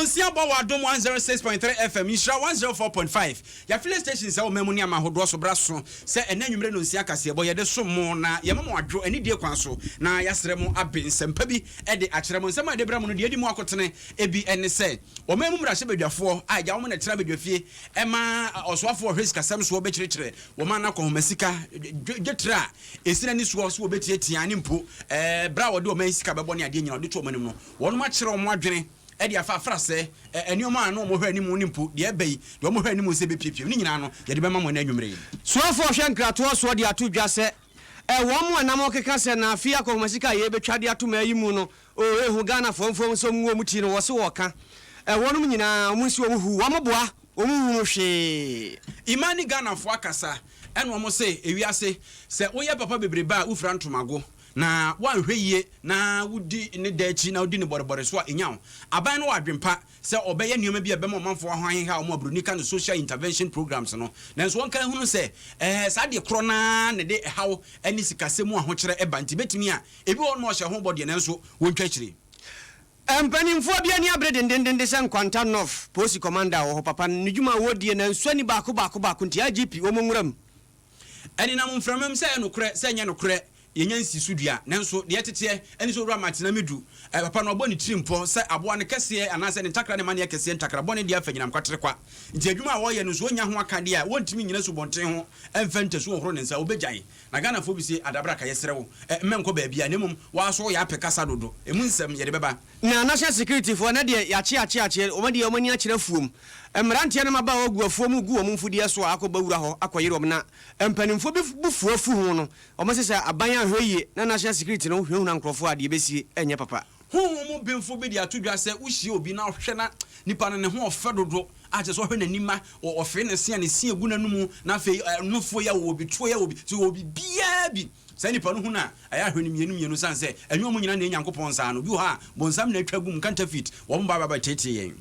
Nonsia bɔ wɔ Adom 106.3 FM, Nhyira 104.5. Yɛn filling stations a ɛwɔ man mu ne aman ahodoɔ so bra so sɛ ɛnnɛ anwummere nonsia kaseɛbɔ yɛde som mo na yɛma mo adwo anidie kwan so na yɛasrɛ mo abe nsɛmpa bi de akyerɛ mo. Nsɛm a yɛde brɛ mo no deɛ ɛdi mu akotene bi ne sɛ ɔman mu mmarahyɛbadwafoɔ a agya wɔn na ɛtena badwafie ma ɔsoafoɔ a ɔhwɛ sikasɛm soɔ bɛkyerɛkyerɛ wɔn a na akɔnhoma sika dwetire a ɛsi n'ani soɔ so wɔbɛtiatia ne mpo berɛ a wɔde ɔman sika bɛbɔ ne adeɛ nyina wɔde to wɔn anim no wɔnom akyerɛ wɔn adwene de afa afrasɛɛ nneɛma a na wɔhwɛ anim ne mpo deɛ ɛba yi deɛ wɔhwɛ anim sɛ ɛbɛpiapia ne nyinaa no yɛde bɛma mo ɛnɛ anwummerɛ yi. Soafoɔ hwɛ nkratoɔ soɔ de ato dwa sɛ, Wɔn a na wɔkeka sɛ na afei akɔnhoma sika a yɛrebɛtwa de ato maa yi mu no, oh, ehu Ghanafoɔ mfom sɛ wɔngu wɔn ti no, wɔse wɔka. Wɔnom nyinaa, wɔn nsi wɔn hu, wɔn boa, wɔn nhunu hwee. Imani Ghanafoɔ akasa ɛna wɔn se ewiase sɛ woyɛ papa bebrebe a wofira ntomago na woanhwɛ yie na wodi ne da akyi na wodi ne bɔrebɔre so a enya wo. Aban no wɔ adwempa sɛ ɔbɛyɛ nneɛma bi a ɛbɛma ɔmanfoɔ ho aheha wɔn a buroni ka no social intervention programs no nanso wɔnka nhunu sɛ ɛɛ saa deɛ korɔ no ara na ɛde ɛhaw ne sikasɛm mu ahokyerɛ ba nti bɛtumi a ebi wɔ hɔ nom a ɔhyɛ ho bɔ deɛ nanso wɔntwa akyire. Mpanimfoɔ bi ani abere dendendende sɛ Nkwanta North Polisi Commander wɔ hɔ papa no ne dwuma a wɔredie nanso ani baako baako baako nti IGP wɔn nwura mu. Ɛnenam mframa mu sɛ ɛyɛ nokorɛ sɛ ɛnyɛ nokorɛ yɛnya nsi so dua nanso deɛ ɛteteɛ ne sɛ Owura Martin Amidu papa no ɔbɔ ne tiri mpɔ sɛ aboa no kɛseɛ anaasɛ ne ntakra ne maneɛ kɛseɛ ntakra bɔne deɛ afa nyinam kwatere kwa nti adwuma a ɔreyɛ no nso ɔnnya ho akadeɛ a wɔntumi nnyina asubɔnten ho mfa ntasu nhoro ne nsa ɔbɛgyae. Na Ghanafoɔ bi se adabraka yɛsrɛ wo mmɛ nkɔ baabiara na mmom waa so woyɛ apɛ kasa dodo. Emu nsɛm yɛde bɛba. Na National Security foɔ ɛnɛ deɛ yakye akye akye wɔn deɛ wɔn ani akyerɛ afuom. Mmeranteɛ no mmabaawa gu afuom regu wɔn mfudeɛ so a akɔ bawura hɔ akɔ yere wɔn na mpaninfoɔ bi bo fu afu ho no wɔn se sɛ aban anhwɛ yie na National Security no hunahuna nkorɔfoɔ a deɛ ɛbɛsie ɛnyɛ papa. Honhom mu benfo bi de ato dwa sɛ wohyia obi na ɔhwɛ na nipa no ne ho ɔfɛ dodo a kyerɛ sɛ ɔhwɛ n'anim a ɔfee ne se a ne se egu n'anum na afei nufoɔ yi a ɔwɔ bi toɔ yi a ɔwɔ bi sɛ ɔwɔ biribiara bi saa nipa no hu no a ɛyɛ ahwɛ no mmienu mmienu sane sɛ ɛnyɛ wɔn nyinaa na ɛyɛ Nyankopɔn nsa ano bi wɔ hɔ a bonsam na atwa gu mu counterfeit wɔn ba ba bɛteetee yɛn.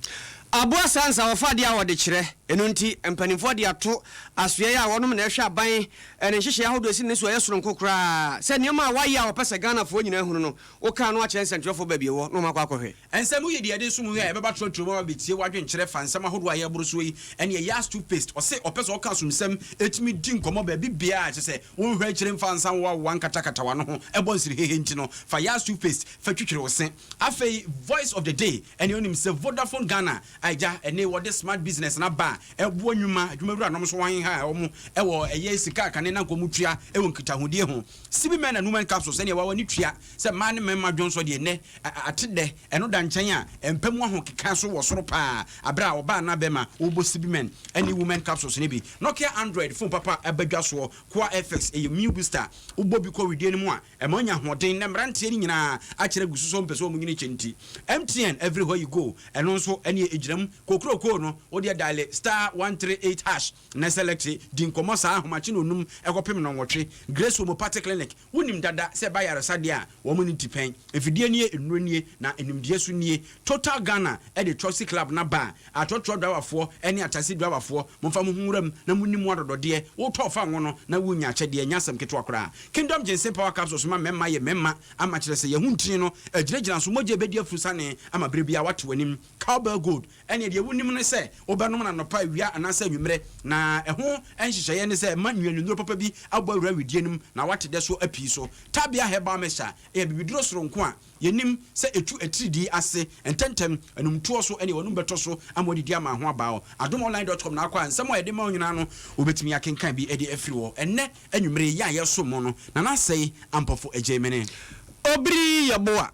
Aboa sansa wɔfa adeɛ a wɔde kyerɛ, ɛno nti mpanimfoɔ de ato asoɛeɛ a wɔnom na ɛhwɛ aban ne nhyehyɛeɛ ahodoɔ ɛsi ne so a ɛyɛ sononko koraa sɛ nneɛma a wɔayɛ a wɔpɛ sɛ Ghanafoɔ nyinaa hunu no Wokaa no akyerɛ nsɛntwerɛfoɔ baabi ɛwɔ na wɔakɔ akɔhwɛ. Nsɛm yi deɛ yɛde som yi a yɛbɛba trɔtrɔ mu aba abɛtie w'adwenkyerɛ fa nsɛm ahodoɔ a yɛreboro soɔ yi ɛneɛ Yas toothpaste ɔse ɔpɛ sɛ ɔka asomsɛm ɛtumi di nkɔmmɔ baabi biara kyerɛ sɛ wonhwɛ akyire mfa nsa nwoawoa nkatakata w'ano ho ɛbɔ nsirihehe nti no fa Yas toothpaste fa twitwiri wo se Afei voice of the day ɛneɛ wonim sɛ Vodafone Ghana agya ɛne wɔde smart business no aba a ɛboa nnwuma adwumawuranom so wɔaheha wɔn ɛwɔ ɛyɛ sika a kane na nka wɔn tua ɛwɔ nkitahodie ho Sibi Men and Women Capsules ɛneɛ wawa ne tua sɛ mmaa ne mmarima dwonsɔ deɛ nnɛ ate dɛ, ɛno da nkyɛn a mpa mu ahokeka so wɔ soro paa aberɛ a ɔbaa anaa bɛrima ɔrebɔ Sibi Men ne Women Capsules no bi. Nokia Android phone papa ba dwa soɔ, Koa FX ɛyɛ immune booster, wobɔ bi kɔ wedeɛ no mu a ɛma wonya ahoɔden na mmeranteɛ no nyinaa akyerɛ agu so sɛ wɔmpɛ sɛ wɔn nyini kyɛ nti. MTN Everywhere You Go ɛno nso ɛneɛ ɛgyina mu kokurokoo no wodeɛ diale *138# na select di nkɔmmɔ saa ahomakye nnɔnum kɔpem nnɔnwɔtwe. Grace Homeopathic Clinic, Wonim dada sɛ ɛba ayaresa deɛ a, wɔn ne tipɛn. Mfidie nie, nnuro nie, na nimdeɛ nso nie. Total Ghana de Troxy Club no aba a, atrɔtrɔ driverfoɔ ne ataxi driverfoɔ, momfa mo ho nwura mu na monni mo adɔdɔdeɛ. Wotɔ fa ngo no na wonya akyɛdeɛ, ɛnyɛ asɛm ketewa koraa. Kingdom Ginseng Power Capsules ma mmarima yɛ mmarima ama kyerɛ sɛ yɛn ho ntini no agyinagyina so, mogya ɛbɛdi afurusane ama berɛ biara woate w'anim. Cowbell Gold Ɛnneɛ deɛ wonim ne sɛ wobɛnom no anɔpa, awia anaasɛ anwummerɛ, na ɛho nhyehyɛeɛ ne sɛ ma nnuanennuro papa bi abɔ awura wedeɛ no mu na woate dɛ so apii so. Tabia Herbal Mixture yɛ abibiduro soronko a yɛnim sɛ ɛtu atiridii ase ntɛmntɛm, anumtoɔ so ɛnneɛ w'anum bɛtɔ so ama woadidi ama ho aba wo. Adomonline dot com na akɔ a nsɛm a yɛde ma wo nyinaa no wobɛtumi akenkan bi de afiri hɔ. Ɛnnɛ anwummerɛ yi a yɛresom mo no, Nana Asɛe Ampɔfo Agyei-Mene. Obiri Yeboah.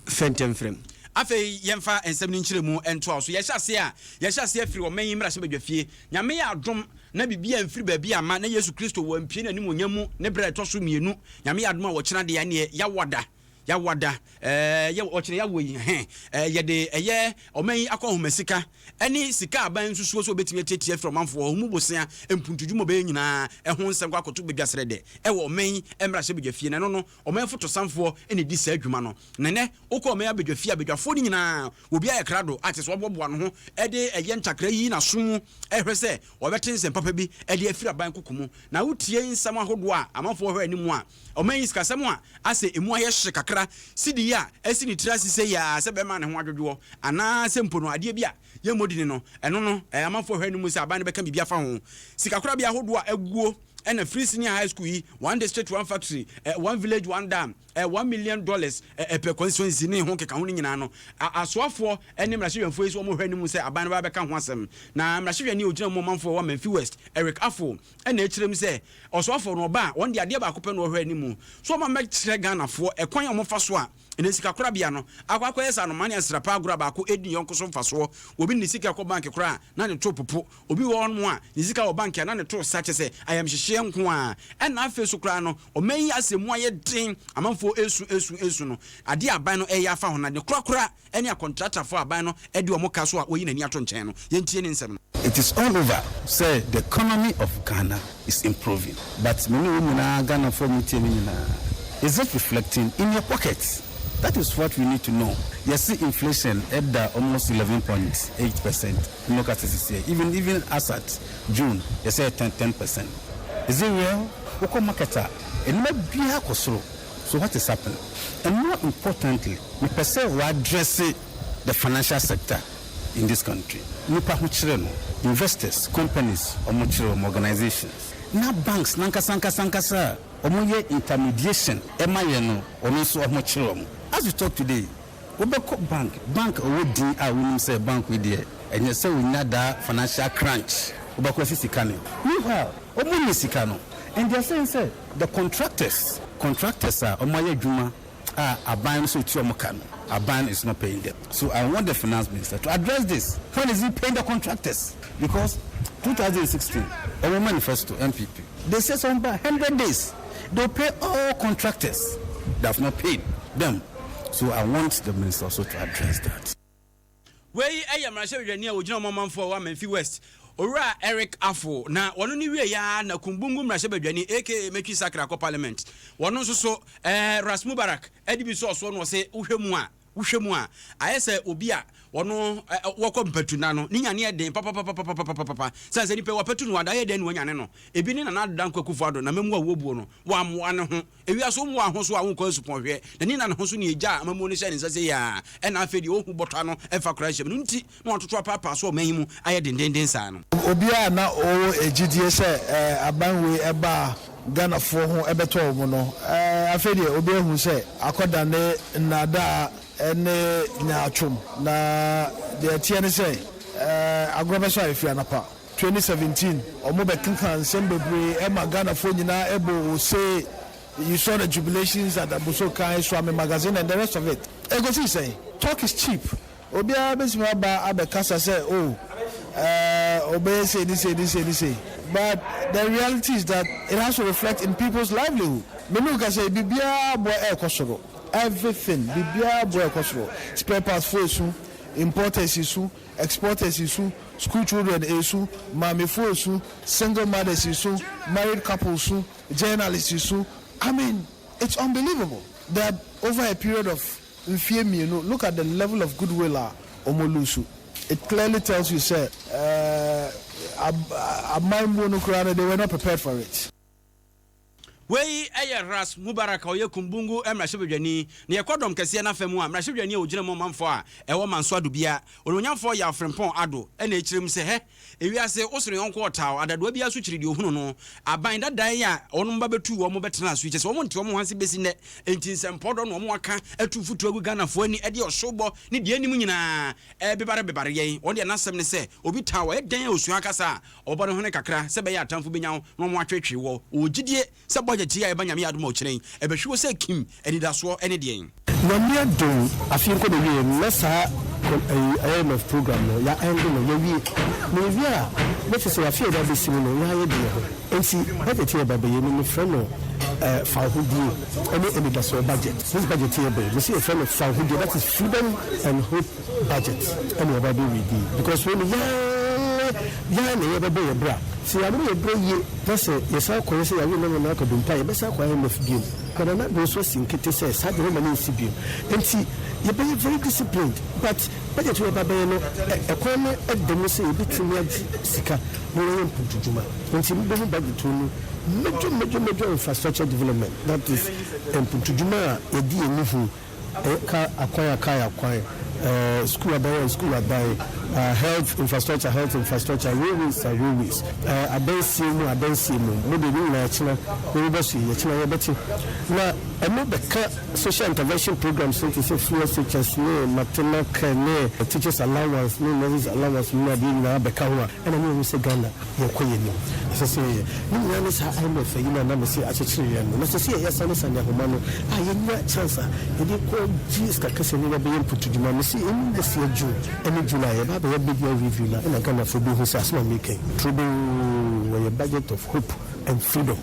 Fɛntɛmfrɛm. Afei yɛmfa nsɛm no nkyerɛmu ntoa so. Yɛhyɛ aseɛ a, yɛhyɛ aseɛ firi ɔman yi mmarahyɛbadwafie. Nyame yɛ adom na biribi amfiri baabi amma na Yesu Kristo wampue n'animuonyam mu ne berɛ a ɛtɔ so mmienu. Nyame yɛ adom a ɔkyena deɛ ɛneɛ Yawada, Yawada, ɛɛ, yɛ, ɔkyena Yawoɔ yi, ɛhɛn, ɛɛ, yɛde ɛyɛ ɔman yi akɔnhoma sika ɛne sika a aban nsusuo sɛ wɔbɛtumi atiatia afiri ɔmanfoɔ hɔ mu bosea, mpuntudwuma ɔbɛyɛ nyinaa ɛho nsɛm kɔ akɔto badwa srɛdɛ ɛwɔ ɔman yi mmarahyɛbadwafie na ɛno no Ɔman fotosanfoɔ na ɛdi saa dwuma no. Na nnɛ, wokɔ ɔman abadwafie a, abadwafoɔ no nyinaa, obiara yɛ krado a kyerɛ sɛ waboaboa ne ho de ɛyɛ ntakra yi n'aso mu rehwɛ sɛ ɔbɛte nsɛm papa bi de afiri aban koko mu. Na wotie nsɛm ahodoɔ a amanfoɔ hwɛ anim a, ɔman yi sikasɛm a asɛ ɛmu ayɛ hye kakra. kakra, sidi yi a asi ne tiri ase sei ara sɛ bɛma ne ho adwodwoɔ, anaa sɛ mpo no adeɛ bi a yɛmmɔ dini no, ɛno no, amanfoɔ hwɛ no mu sɛ aban no bɛka biribi afa ho. Sikakorabea ahodoɔ a aguo ɛna Free Senior High School yi, One District One Factory, One Village One Dam, $1 million per constituency ne ho nkekaho no nyinaa no, asoafoɔ ne mmarahyɛdwamfoɔ yi nso wɔhwɛ no mu sɛ aban no bɛba abɛka ho asɛm. Na mmarahyɛdwani a ɔgyina mu ma ɔmanfoɔ wɔ Amenfi West, Eric Afful, na ɛkyerɛ mu sɛ ɔsoafoɔ no ɔba a, wɔn deɛ adeɛ baako pɛ na wɔhwɛ anim, so wɔma mmɛkyerɛ Ghanafoɔ ɛkwan a wɔfa so a ɛnɛ sikakorabea no akɔ akɔyɛ sɛ anomaa ne asrapaa agorɔ a baako ɛdi ne yɔnko so mfasoɔ. Obi de ne sika kɔ bank koraa a, na ne to popo. Obi wɔ hɔnom a, ne sika wɔ bank a, na ne to sa, kyerɛ sɛ ayamhyehyeɛ nko ara. Ɛna afei nso koraa no, ɔman yi asɛm mu ayɛ den, amanfoɔ resu, resu, resu no, adeɛ a aban no reyɛ afa ho no, ne korakora ne akɔntratafoɔ a aban no de wɔn ka so a wɔyi n'ani ato nkyɛn no, yɛntie ne nsɛm no. It is all over sɛ the economy of Ghana is improving but me ne wo nyinaa Ghanafoɔ a motie me nyinaa is it reflecting in your pocket? That is what we need to know. Yɛse inflation da almost 11.8% no ka sɛ sisiɛ even even as at June yɛsɛ yɛ 10% is it real? Wokɔ market a nneɛma biara kɔ soro so what is happening? And more importantly mepɛ sɛ wo address the financial sector in this country nipa ho kyerɛ no investors companies ɔmo kyerɛ ɔmo organisations na banks nankasa ankasa ankasa a ɔmo yɛ intermediation ɛma yɛn no ɔno nso ɔmo kyerɛ ɔmo as we talk today wobɛkɔ bank bank a ɔwɔ din a wonim sɛ bank yi deɛ ɛnyɛ sɛ onya daa financial crunch wobɛkɔ asi sika no meanwhile ɔmo nya sika no and they are saying sɛ the contractors contractors a ɔmo ayɛ adwuma a aban no sɛ otua ɔmo ka no aban is not paying them so I want the finance minister to address this when is he paying the contractors because 2016 ɔmo manifesto NPP they say some about 100 days they will pay all contractors they have not paid them so I want the minister also to address that. Wei yɛ mmarahyɛbadwani a ɔgyina ɔman manfoɔ a ɛwɔ Amenfi West, Owura Eric Afful. Na wɔno ne wieɛ ara na Kumbungu mmarahyɛbadwani aka Metwi Sakra kɔ Parliament. Wɔno nso so eh, Ras Mubarak de bi sɔɔ soɔ na ɔse wohwɛ mu a, wohwɛ mu a, ayɛ sɛ obi a wɔno eh, wɔkɔ mpatuna no, ne nyane yɛ den papapapapapapapa. Sane sɛ nipa yi wapatu no ada, ayɛ dɛn na wanyane no? Ebi ne Nana Addo Dankwa Akufo-Addo na mamu a wɔbuo no, wammoa ne ho. Ewiase wo mmoa ho so a wonkɔ asupɔn hwɛ, n'ani nna ne ho so nea egya a amammuo no hyɛɛ ne nsa sei ara, ɛnna afei deɛ ɔhu bɔtɔ ano mfa koraa nhyɛ mu no nti na watoto apaapaa so ɔman yi mu ayɛ dendeenden saa no. Obiara a na ɔwɔ gyidie sɛ aban wei ba a Ghanafoɔ ho bɛtɔ wɔn no, afei deɛ obiara ahu sɛ akɔdane nnaadaa ne nyaatwom. Na deɛ ɛteɛ ne sɛ agorɔ bɛsɔ ayɛ firi anapa. 2017 ɔmo bɛkeka nsɛm bebree ɛma Ghanafoɔ nyinaa ɛbɔ ose. You saw the jubilations at Abossey Okai, Suame Magazine and the rest of it. Ɛkɔsii sɛn? Talk is cheap. Obiara bɛtumi aba abɛkasa sɛ oh ɛɛ ɔbɛyɛ sei ne sei ne sei ne sei, but the reality is that it has to reflect in people's livelihood. Me ne wo kasa yi, biribiara boɔ ɛrekɔ soro. Everything, biribiara boɔ ɛrekɔ soro. Spare parts foɔ esu, importers esu, exporters esu, school children esu, maamefoɔ esu, single mothers esu, married couples su, journalists esu. I mean, it's unbelievable that over a period of mfie mmienu, look at the level of goodwill a ɔmo lose. It clearly tells you sɛ aman mu no koraa no, they were not prepared for it. Wei yɛ Ras Mubarak a ɔyɛ Kumbungu mmarahyɛbadwani. Na yɛkɔ dɔm kɛseɛ no afa mu a, mmarahyɛbadwani a ɔgyina mu ɔmanfoɔ a ɛwɔ Manso Adobia, Onuonyamfoɔ Yaw Frimpong Addo na ɛkyerɛ mu sɛ, Hɛ, ewiase, wo soro yɔnko ɔtaa wo, adadoa biara so kyiri deɛ ɔhunu no. Aban dada yi a wɔnom ba bɛtuu wɔn bɛtenaa so yi, kyerɛ sɛ wɔn nte wɔn ho ase bɛsi nnɛ. Enti nsɛmpɔw dɔ na wɔn aka atu mfuturo agu Ghanafoɔ ani de ɔsowbɔ ne deɛ ɛnnim nyinaa ɛrebebarebebare yɛn. Wɔn deɛ n'asɛm ne sɛ, obi taa wo a, ɛyɛ dɛn a ɔsua kasa a ɔbɛbɔ ne hwene kakra sɛ ɛbɛyɛ a atamfo bɛnya wo na wɔatweetwee wɔ. Ɔwɔ gyidie sɛ bɔgyɛte yi a ɛba Nyame adom a ɔkyena yi, ɛbɛhwe wo sɛ kim, anidasoɔ ne deɛn? Nyame adom afe nkɔ na wie no na saa ɛyi IMF program no ya end no yawie na yɛwie a na kyerɛ sɛ afe a ɛba bɛsi mu no yɛayɛ deɛ ho nti budget yɛ ba bɛyɛ no mefrɛ no eh, fawohodie ɛne anidasoɔ budget. This budget yɛ bɛyɛ mese yɛfrɛ no fawohodie, that is freedom and hope budget ɛna yɛba bɛ ready because wei no yɛn yɛn na yɛbɛbɔ yɛ bra. Sɛ yɛammɔ yɛ bra yie na sɛ yɛsan kɔyɛ sɛ yɛawe nam anaa akɔdu mpa a, yɛbɛsan akɔ IMF biom. But Nana Addo nso asi nkete sɛ saa deɛ wɔmma no nsi biom. Nti yɛbɛyɛ very disciplined but budget wei yɛba bɛyɛ no ɛkwan no da mu sɛ yɛbɛtumi agye sika na yɛayɛ mpuntudwuma. Nti mobɛhu budget wei mu. Major major major infrastructure development, that is mpuntudwuma a yɛde yɛn ani hu, ka akwan a kae akwan, sukuu adan a sukuu adan, health infrastructure health infrastructure, railways a railways, adansie mu adansie mu, mo de ne nyinaa kyena yɛbɛba so yi, yɛkyena yɛbɛte na ɛno bɛka social intervention programs no te sɛ free SHS ne maternal care ne teachers allowance ne nurses allowance ne adeɛ nyinaa bɛka ho a, ɛna ne yɛhu sɛ Ghana yɛkɔ yɛn anim. Ɛsɛ sɛ yɛyɛ ne nyinaa ne saa IMF yi no a na mese akyekyere yɛn no, na ɛsɛ sɛ yɛyɛ sane ahoma no a yɛnya chance a yɛde kɔ gye sika kɛseɛ ne yɛbɛyɛ mpotodwuma. Mese ɛmu next year June ɛne July yɛba abɛyɛ mid-year review na ɛna Ghanafoɔ bɛhu sɛ asɛm a meka yi turodoo, wɔyɛ budget of hope and freedom.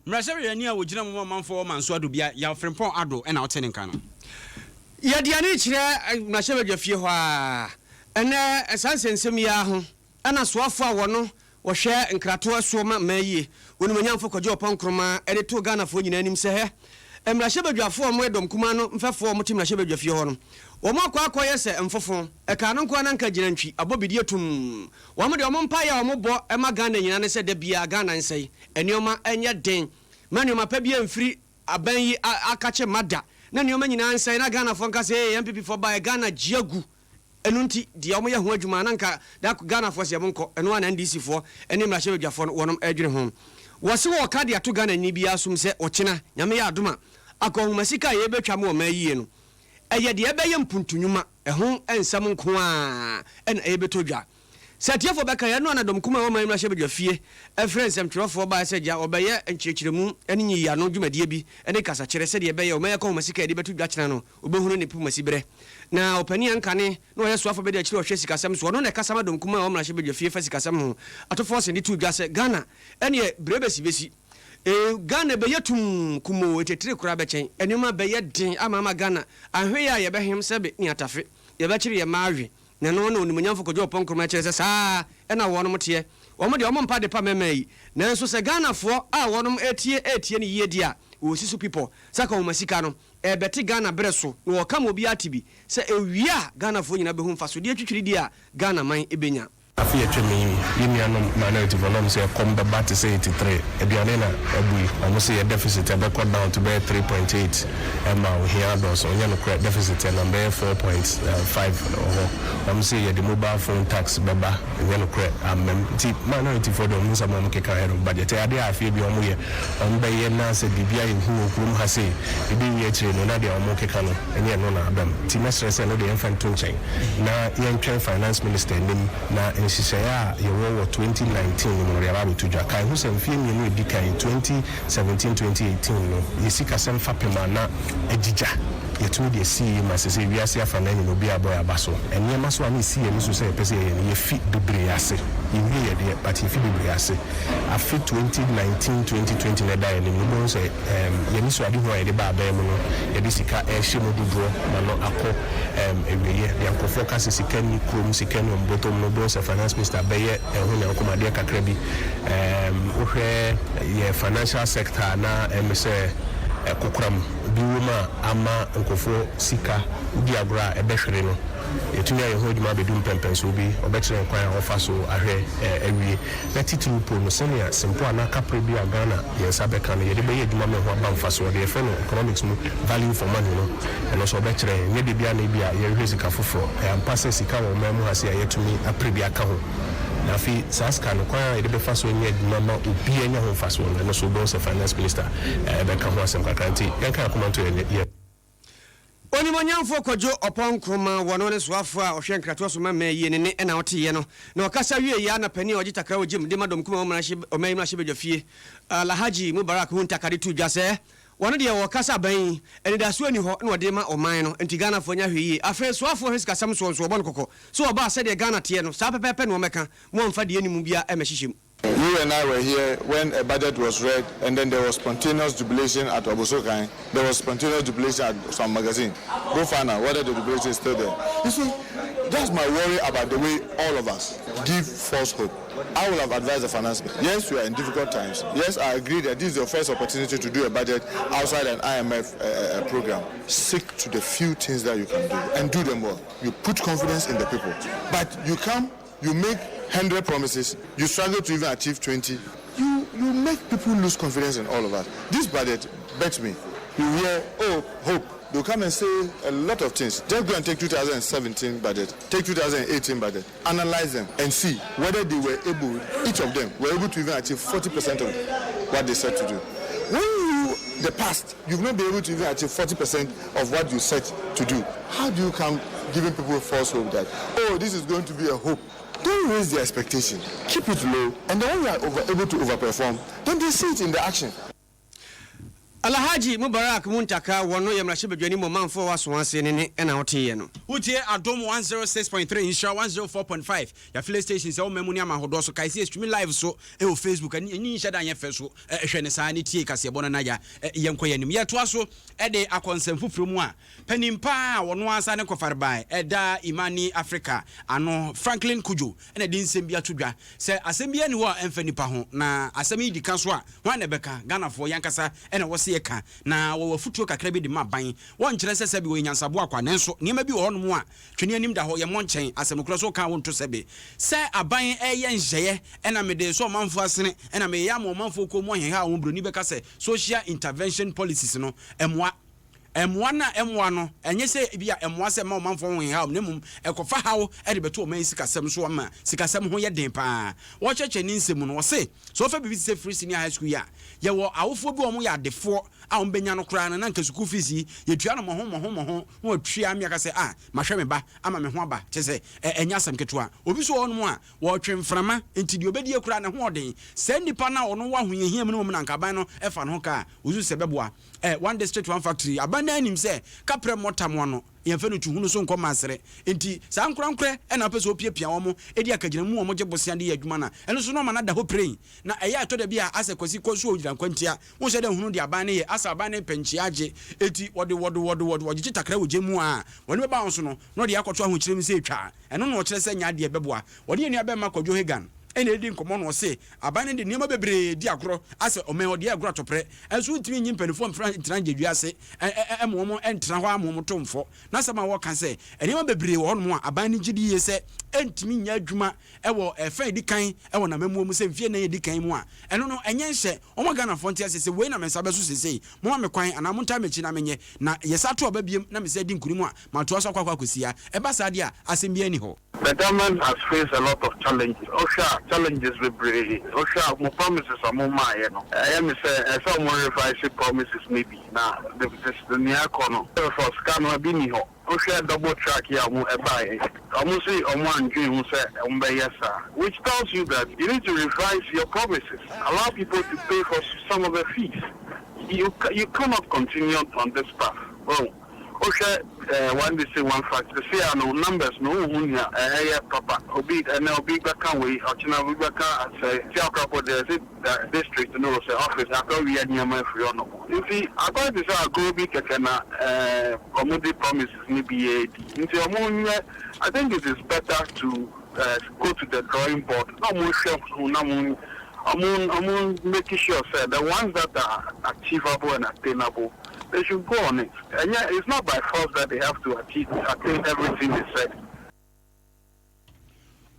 Mmarahyɛbadwani a ɔgyina mu ma ɔmanfoɔ wɔ Manso Adobia, Yaw Frimpong Addo na ɔte ne nka no. Yɛde ani kyerɛ mmarahyɛbadwafie hɔ ara. Ɛnnɛ, saa nsɛnsɛm yi ara ho na soafoɔ a wɔno wɔhwɛ nkratoɔ soɔ ma mmaa yie, Onimuonyamfo Kwadwo Ɔpɔn Nkrumah de too Ghanafoɔ nyinaa anim sɛ hɛ, mmarahyɛbadwafoɔ a wɔyɛ dɔm kumaa no mfɛfoɔ a wɔte mmarahyɛbadwafie hɔ no, wɔn akɔ akɔyɛ sɛ mfofo, ɛkaa no nko ara na anka gyinantwi abɔ bidie tumm. Wɔn deɛ wɔn mpaeɛ a wɔbɔ ma Ghana nyinaa ne sɛ da biara Ghana nsɛe, nneɛma nyɛ den, ma nneɛma pa biara mfiri aban yi akakye mma da, na nneɛma nyinaa nsɛe na Ghanafoɔ nka sɛ ee NPP foɔ baeɛ Ghana gye agu. Ɛno nti deɛ wɔyɛ ho adwuma na nka da Ghanafoɔ sɛ monkɔ, ɛno ara na NDC foɔ ne mmarahyɛbadwafoɔ no wɔnom redwene ho. Wɔse wɔreka de ato Ghanani biara som sɛ ɔkyena, Nyame yɛ adom a, akɔnhoma sika a yɛrebɛtwa ma ɔman yie no, ɛyɛ deɛ ɛbɛyɛ mpuntu nwuma, ɛho nsɛm nko ara na ɛrebɛtɔ dwa. Sɛ atiefoɔ bɛka yɛn, ɛno ara na dɔm kumaa a ɛwɔ ɔman mmarahyɛbadwa fie frɛɛ nsɛmtwerɛfoɔ baeɛ sɛ gya wɔbɛyɛ nkyerɛkyerɛmu ne nyiyiano dwumadie bi ne kasakyerɛ sɛdeɛ ɛbɛyɛ ɔman akɔnhoma sika a yɛde bɛto dwa kyena no wɔbɛhunu ne pomasiberɛ. Na ɔpanin a nkane na ɔyɛ soafoɔ bɛdi akyire a ɔhwɛ sikasɛm soɔ no na ɛkasa ma dɔm kumaa a ɛwɔ mmarahyɛbadwa fie fa sikasɛm ho atofoɔ sen de too dwa sɛ Ghana ɛneɛ berɛ bɛsi bɛsi ee Ghana bɛyɛ tumm kumoo etetire koraa bɛkyɛn nneɛma bɛyɛ den ama ama Ghana anhwɛ yie a yɛbɛhem sɛbe ne atafe yɛbɛkyere yɛn mma awe. Na ɛno na Onimuonyamfo Kojo Oppong Nkrumah kyerɛ sɛ saa ara na wɔnom teɛ. Wɔn deɛ wɔn mpa adepa mɛma yi. Nanso sɛ Ghanafoɔ a wɔnom retie retie no yie deɛ a, wɔresi so pipɔ sɛ akɔnhoma sika no ɛrebɛte Ghana berɛ so na wɔreka ma obiara ate bi sɛ ɛwie a Ghanafoɔ nyinaa bɛhu mfasodeɛ twitwiridie a Ghana man bɛnya. Afe a atwam yi, yɛn nuanom minorityfoɔ na wɔn se ɛkɔm bɛba te sɛ 83, aduane na abu yi, wɔn se yɛ deficit ɛbɛkɔ down to bɛyɛ 3.8 ɛma ohia adɔɔso, ɛnyɛ nokorɛ, deficit ɛnam bɛyɛ 4.5 wɔ hɔ, wɔn se yɛde mobile phone tax bɛba, ɛnyɛ nokorɛ, ammam. Nti minorityfoɔ deɛ wɔn nsɛm a wɔn keka ahead of budget, ɛyɛ adeɛ a afeɛ biara wɔn yɛ, wɔn bɛyɛ na sɛ biribi ayɛ hu wɔ kurom ha sei, ɛbɛwie akyire no na deɛ wɔn keka no ɛnyɛ ɛno na abam. Nti mɛsrɛ sɛ ɛno deɛ yɛmfa nto nkyɛn. Na yɛntwɛn Finance Minister anim na nhyehyɛeɛ a yɛwɔ wɔ 2019 no mu no, yɛaba abɛto dwa. Kae ho sɛ mfeɛ mmienu a ɛdi kan yi, 2017, 2018 no, yɛn sikasɛm fapem a na agyigya, yɛtumi de asi yie ma seesei wiase afanan nyinaa obiara abɔ yɛn aba so. Nneɛma nso a na ɛsi yɛn ani so sɛ yɛpɛ sɛ yɛyɛ no, yɛfi bebree ase. Yɛnwieeɛ deɛ, but yɛfi bebree ase. Afe 2019, 2020 no a ɛda yɛn anim no, wobɛhu sɛ yɛn anisoadehunu a yɛde baa abɛn mu no, yɛde sika rehyɛ mu dodoɔ ma no akɔ. Awieɛ, deɛ nkorɔfoɔ ka sɛ sika nni kurom, sika nni wɔn bɔtɔm no, wobɛhu sɛ finance minister bɛyɛ ɛho nyankomadeɛ kakra bi. Wohwɛ yɛ financial sector a, na ɛme sɛ kokoram bi wom a ama nkorɔfoɔ sika wodi agorɔ a ɛbɛhwere no. Yɛatumi ayɛ ho adwuma abɛdu mpɛnpɛnsoɔ bi, ɔbɛkyerɛ yɛn kwan a wɔfa so ahwɛ awie. Na titiriw mpo no, sɛnea sempo anaa kaprɛ bi a Ghana yɛn nsa bɛka no, yɛde bɛyɛ adwuma ma ɛho aba mfasoɔ, deɛ yɛfrɛ no economics mu value for money no, ɛno nso ɔbɛkyerɛ yɛn. Ɛnyɛ da biara na ebia yɛhwehwɛ sika foforɔ. Ɛyɛ ampa sɛ sika wɔ ɔman mu ha sei a yɛatumi apere bi aka ho. Na afei saa sika no, kwan a yɛde bɛfa so anya adwuma ma obiara anya ho mfasoɔ no, ɛno nso wobɛhu sɛ Finance Minister bɛka ho asɛm kakra. Nti yɛnka yɛn akoma nto yɛn yam. Onimuonyamfoɔ Kwadwo Ɔpɔn Nkrumah wɔ no ne soafoɔ a ɔhwɛ nkratoɔ so ma mmaa yie ne ne ɛna ɔteeɛ no na ɔkasa wieeɛ ara na panin a ɔgye takra wɔ gyem de ma dɔm kumaa wɔ ɔman yi mmarahyɛbadwafie Alhaji Mubarak Muntaka de too dwa sɛ wɔno deɛ wɔkasa aban yi anidasoɔ nni hɔ na wɔde ma ɔman no nti Ghanafoɔ nyɛ ahwɛyie. Afei soafoɔ hwɛ sikasɛm soɔ nso wɔbɔ no kɔkɔ sɛ wɔba a sɛdeɛ Ghana teɛ no saa pɛpɛɛpɛ na wɔmmɛka ma wɔmfa deɛ ɛnni mu biara mmɛhyehyɛ mu. You and I were here when a budget was read and then there was spontaneous jubilation at Obosokan, there was spontaneous jubilation at some magazine. Go find out whether the jubilation is still there. You see, that's my worry about the way all of us give false hope. I will have advised the finance minister. Yes, we are in difficult times. Yes, I agree that this is your first opportunity to do a budget outside an IMF uh, uh, uh, program. Stick to the few things that you can do and do them well. You put confidence in the people. But you come, you make 100 promises, you struggle to even achieve 20. You, You make people lose confidence in all of us. This budget, bet me, you hear, oh, hope. They'll come and say a lot of things. Just go and take 2017 budget, take 2018 budget, analyze them and see whether they were able, each of them, were able to even achieve 40% of what they said to do. When you, the past, you've not been able to even achieve 40% of what you set to do. How do you come giving people false hope that, oh, this is going to be a hope? Don't raise the expectation. Keep it low. And then when you are over, able to overperform, then they see it in the action. Alhaji Mubarak Muntaka, wɔno yɛ mmarahyɛbadwani mu ɔmanfoɔ wɔ Asoase ne ne ɛna woteeɛ no. Wotie Adom 106.3, Nhyira 104.5, yɛafile station sɛ woma mu ne ama ahodoɔ so. Kae sɛ yɛstream live so ɛwɔ Facebook. Ɛni nhyɛ da nyɛ fɛ so, hwɛ ne saa ne tie kaseɛbɔ no nagya. Yɛnkɔ yɛnim, yɛtoa so ɛde akɔnsɛm foforɔ mu a, panin paa a wɔno asa ne kɔfarebae ɛda Imani Africa ano, Franklin Cudjoe, ɛna de nsɛm bi ato dwa sɛ asɛm bi ani hɔ a ɛmfa nipa ho, na asɛm yi di ka so a, hwan na ɛbɛka? Ghanafoɔ yɛnkasa ɛna wɔ se yɛka, na wɔwɔ afotuo kakra bi de ma ban. Wɔnkyerɛ sɛ sɛbi wɔyɛ nyansaboa kwa, nanso nneɛma bi wɔ hɔnom a twene anim da hɔ, yɛmmɔ nkyɛn asɛm korɔ so ka wo nto sɛbi sɛ aban ɛyɛ nhyɛeɛ ɛna mede so ɔmanfoɔ asene ɛna meyɛ ama ɔmanfoɔ kɔn mu ahɛhɛ a wɔn buroni bɛka sɛ social intervention policies no ɛmoa. Ɛmoa no a ɛmoa no, ɛnyɛ sɛ bi a ɛmoa sɛ ma ɔmanfoɔ ho hehaw, na mmom ɛkɔfa haw ɛde bɛto ɔman sikasɛm so ama sikasɛm ho yɛ den paa. Wɔkyerɛkyerɛ ne nsɛm mu no, wɔse sɛ wɔfa biribi te sɛ free senior high school yi a, yɛwɔ awofoɔ bi a wɔn yɛ adefoɔ a wɔn bɛnya no koraa no, na nka sukuu fees yi yɛtua no mmɔho mmɔho mmɔho na wɔtua mmea ka sɛ a mahwɛ me ba ama me ho aba, kyɛ sɛ ɛnyɛ asɛm ketewa. Obi so wɔ hɔnom a wɔtwe mframa, nti deɛ ɔbɛdie koraa ne ho ɔden. Saa nipa no a ɔno wɔ ahohiahia mu no mu na nka aban no ɛfa ne ho ka a osu sɛ bɛboa. One district, one factory, aban no anim sɛ kaprɛ mmɔtamoa no yɛmfa no tuhunu so nkɔ mansere, nti saa nkorankorɛ ɛna wopɛ sɛ wopiapia wɔn ɛdi akagyina mu, wɔn gye bosea de yɛ adwuma no a, ɛno so no ɔma no ada hɔ piren. Na ɛyɛ atɔ da bi a asɛ Kwasi kɔ so ogyina nkwantia wonhyɛ dɛ hunu deɛ aban no yɛ, asɛ aban no pɛ nkyea agye, eti wɔde wɔde wɔde wɔde wɔgyegye takra wɔ gye mu a wɔne bɛba wɔn so no na ɔde akɔto ahokyerɛ mu sɛ etwa. Ɛno na ɔkyerɛ sɛ nyɛ adeɛ bɛboa. Wɔde yɛn nua bɛrima Kwadwo Hagan ɛna ɛdi nkɔmmɔ no, ɔse aban no de nneɛma bebree di agorɔ asɛ ɔman ɔde agorɔ atɔprɛ, ɛnso ntumi nyi mpanimfoɔ mfra ntena ngyedua ase ɛma wɔn ntena hɔ ama wɔn to mfɔ. N'asɛm a wɔka sɛ nneɛma bebree wɔ hɔnom a aban no gye di yie sɛ ɛntumi nyɛ adwuma ɛwɔ ɛfɛn edi kan ɛwɔ n'amammuo mu sɛ mfie 4 edi kan mu a, ɛno no ɛnyɛ nhyɛ wɔn a Ghanafoɔ nte ase sɛ wei na me nsa bɛso sesei, moma me kwan anaa montaa m'akyi na menyɛ, na yɛsa to aba biem na mesa di nkunim a, matoa so akɔ akɔ akɔsia. Ɛba saa deɛ a, asɛm biara ni hɔ. The government has faced a lot of challenges. Wohwɛ a, challenges bebree. Wohwɛ a, mo promises a mo maayɛ no, ɛyɛ me sɛ ɛsɛ ɔmo revise promises no bi na the nea ɛkɔ no. For sika no ebi ni hɔ. Wohwɛ double track yi a ɔmo ɛbaeɛ, ɔmo si ɔmo andwen ho sɛ ɔmo bɛyɛ saa, which tells you that you need to revise your promises. Allow people to pay for some of the fees. You cannot continue on this path. Well, wohwɛ one district, one factory sei a no numbers no, wohu nea ɛyɛ papa. Obi ɛnɛ obi bɛka wei, ɔkyena obi bɛka sɛ ti akorapɔ deɛ sɛ district no sɛ office akɔ wia nneɛma afiri hɔ nom, nti akɔyɛ te sɛ agorɔ bi kɛkɛ na ɔmo de promises ne bi yɛ edi. Nti ɔmo nyɛ, I think it is better to go to the drawing board na ɔmo hwɛ ho na ɔmo make sure sɛ the ones that are achievable and attainable, they should go on it. And yeah, it's not by force that they have to achieve, attain everything they said.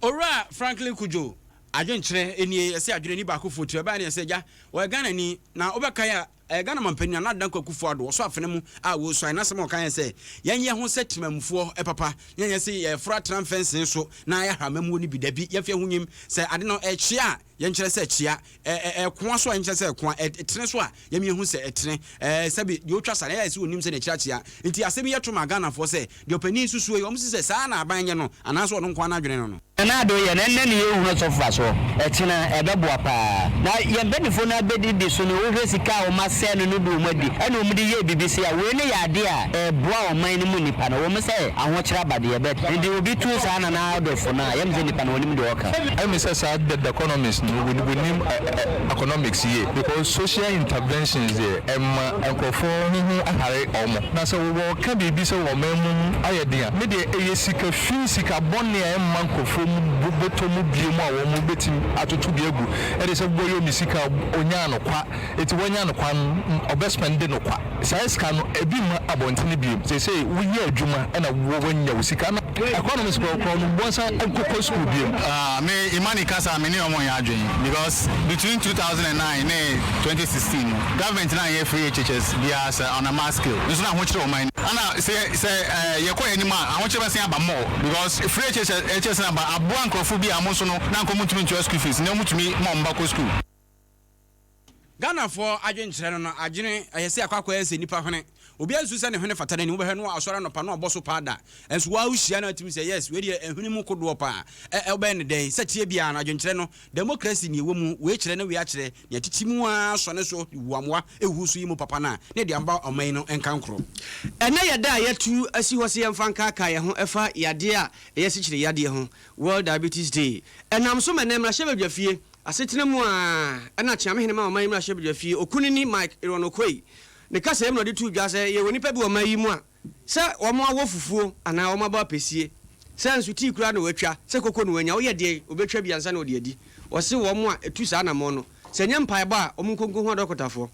Owura Franklin Cudjoe adwenkyerɛ nie. Ɛsɛ adwene ni baako fo tiri ɛbaa ne ɛsɛ gya wɔyɛ Ghana ni na wobɛkae a, ɛyɛ Ghana mampanin Nana Dankwa Akufo Addo ɔso afene mu a wɔsuae n'asɛm a ɔka yɛn sɛ yɛnyɛ ho sɛ temamufoɔ papa, yɛnyɛ sɛ yɛforo atena mfɛnsee so na yɛahwɛ amamuo no bi. Dabi, yɛmfa ho nyim sɛ ade no ɛkyea a, yɛnkyerɛ sɛ kyea, ɛkoa so a, yɛnkyerɛ sɛ ɛkoa, ɛtene so a, yɛmyɛhu sɛ ɛtene. Sɛbi deɛ ɔtwa sa na ɛyɛ sɛ ɔnim sɛ n'akyiri akyea. Nti asɛm yi yɛto ma Ghanafoɔ sɛ deɛ ɔpanin susuo yi, ɔmo si sɛ saa na aban nyɛ no anaasɛ ɔno nko ara n'adwene no. Nana Addo yɛ no ɛnnɛ ne yɛhunu sɔfofa so, ɛkyena ɛbɛboa paa. Na yɛn mpanimfoɔ no abɛdidi so no, wohwɛ sika a wɔn asɛe no no bi wɔn adi ɛna wɔn de yɛ biribi se a, wei no yɛ adeɛ a ɛboa ɔman no mu nnipa no. Wɔn sɛ ahokyerɛ aba deɛ, but nti obi tu saa Nana Addo fo no a, yɛm sɛ nipa no wɔnim deɛ ɔka. Ɛmi sɛ saa the economist no wɔnim economics yie, because social interventions deɛ, ɛma nkurɔfoɔ ho ahare ɔmo, na sɛ wɔka biribi sɛ wɔn mu ayɛ den a, ne deɛ ɛyɛ sika fi, sika bɔne a ɛmma nkurɔfoɔ mu bɔtɔ mu bie mu a wɔn bɛtumi atoto bi agu. Ɛde sɛ wɔyɛ ne sika onyaa no kwa, eti wɔnya no kwa no, ɔbɛ spend no kwa. Saa sika no ebi ma abɔntene biem sɛ woyɛ adwuma ɛna wɔnya wo sika no. Economics korɔ korɔ no wɔnsan nkɔkɔ school biom. Ah me Imani kasa a me ne ɔmo nyɛ adwen because between 2009 ne 2016 no government no anyɛ free HHS biaa sɛ on a mass scale nso na ahokyere ɔman no ana sɛ sɛ eh yɛkɔ yɛn anim a ahokyere bɛsen aba more because free HHS no aba aboa nkorɔfo bi a ɔmo nso no na anka ɔmo ntumi ntua school fees nnɛ ɔmo tumi ma ɔmo ba kɔ school. Ghanafoɔ adwenkyerɛ no no adwene ɛyɛ sɛ akɔ akɔyɛ sɛ nipa hwene. Obiara nsu sɛ ne hwene fata n'anim wobɛhwɛ no asɔre anɔpa na ɔbɔ so paa da. Nso waa wohyia no a tumi sɛ yes wei deɛ ɛhwene mu kodoɔ paa. Ɛ ɛ wobɛyɛ no dɛn? Sɛ teɛ biara no adwenkyerɛ no democracy nea ɛwɔ mu wei kyerɛ na wei akyerɛ nea tete mu ara sɔ ne so wuamoa ɛhuhu so yi mu papa no a na ɛde amba ɔman yi no nkankoro. Ɛnnɛ yɛ da a yɛatu asi hɔ sɛ yɛmfa nkaakae yɛn ho ɛfa yadeɛ a ɛyɛ asikyire yadeɛ ho, World Diabetes Day. Ɛnam so ma ɛnnɛ mmarahyɛbadwafie Asetena mu a ɛna Kyeamehene ma ɔman yi mmarahyɛbadwafie Okunini Mike Aaron Oquaye ne kasaam na ɔde too dwa sɛ yɛwɔ nnipa bi wɔ ɔman yi mu a sɛ wɔn awɔ fufuo anaa wɔn abɔ apɛsie, sɛ nso tii koraa na wɔatwa, sɛ koko na wɔanya, woyɛ deɛn wɔbɛtwa bi ansa na wɔde adi. Ɔse wɔn a ɛtu saa anammɔn no, sɛ ɛnyɛ mpaebɔ a wɔn nkɔ nkɔhu adɔkotafoɔ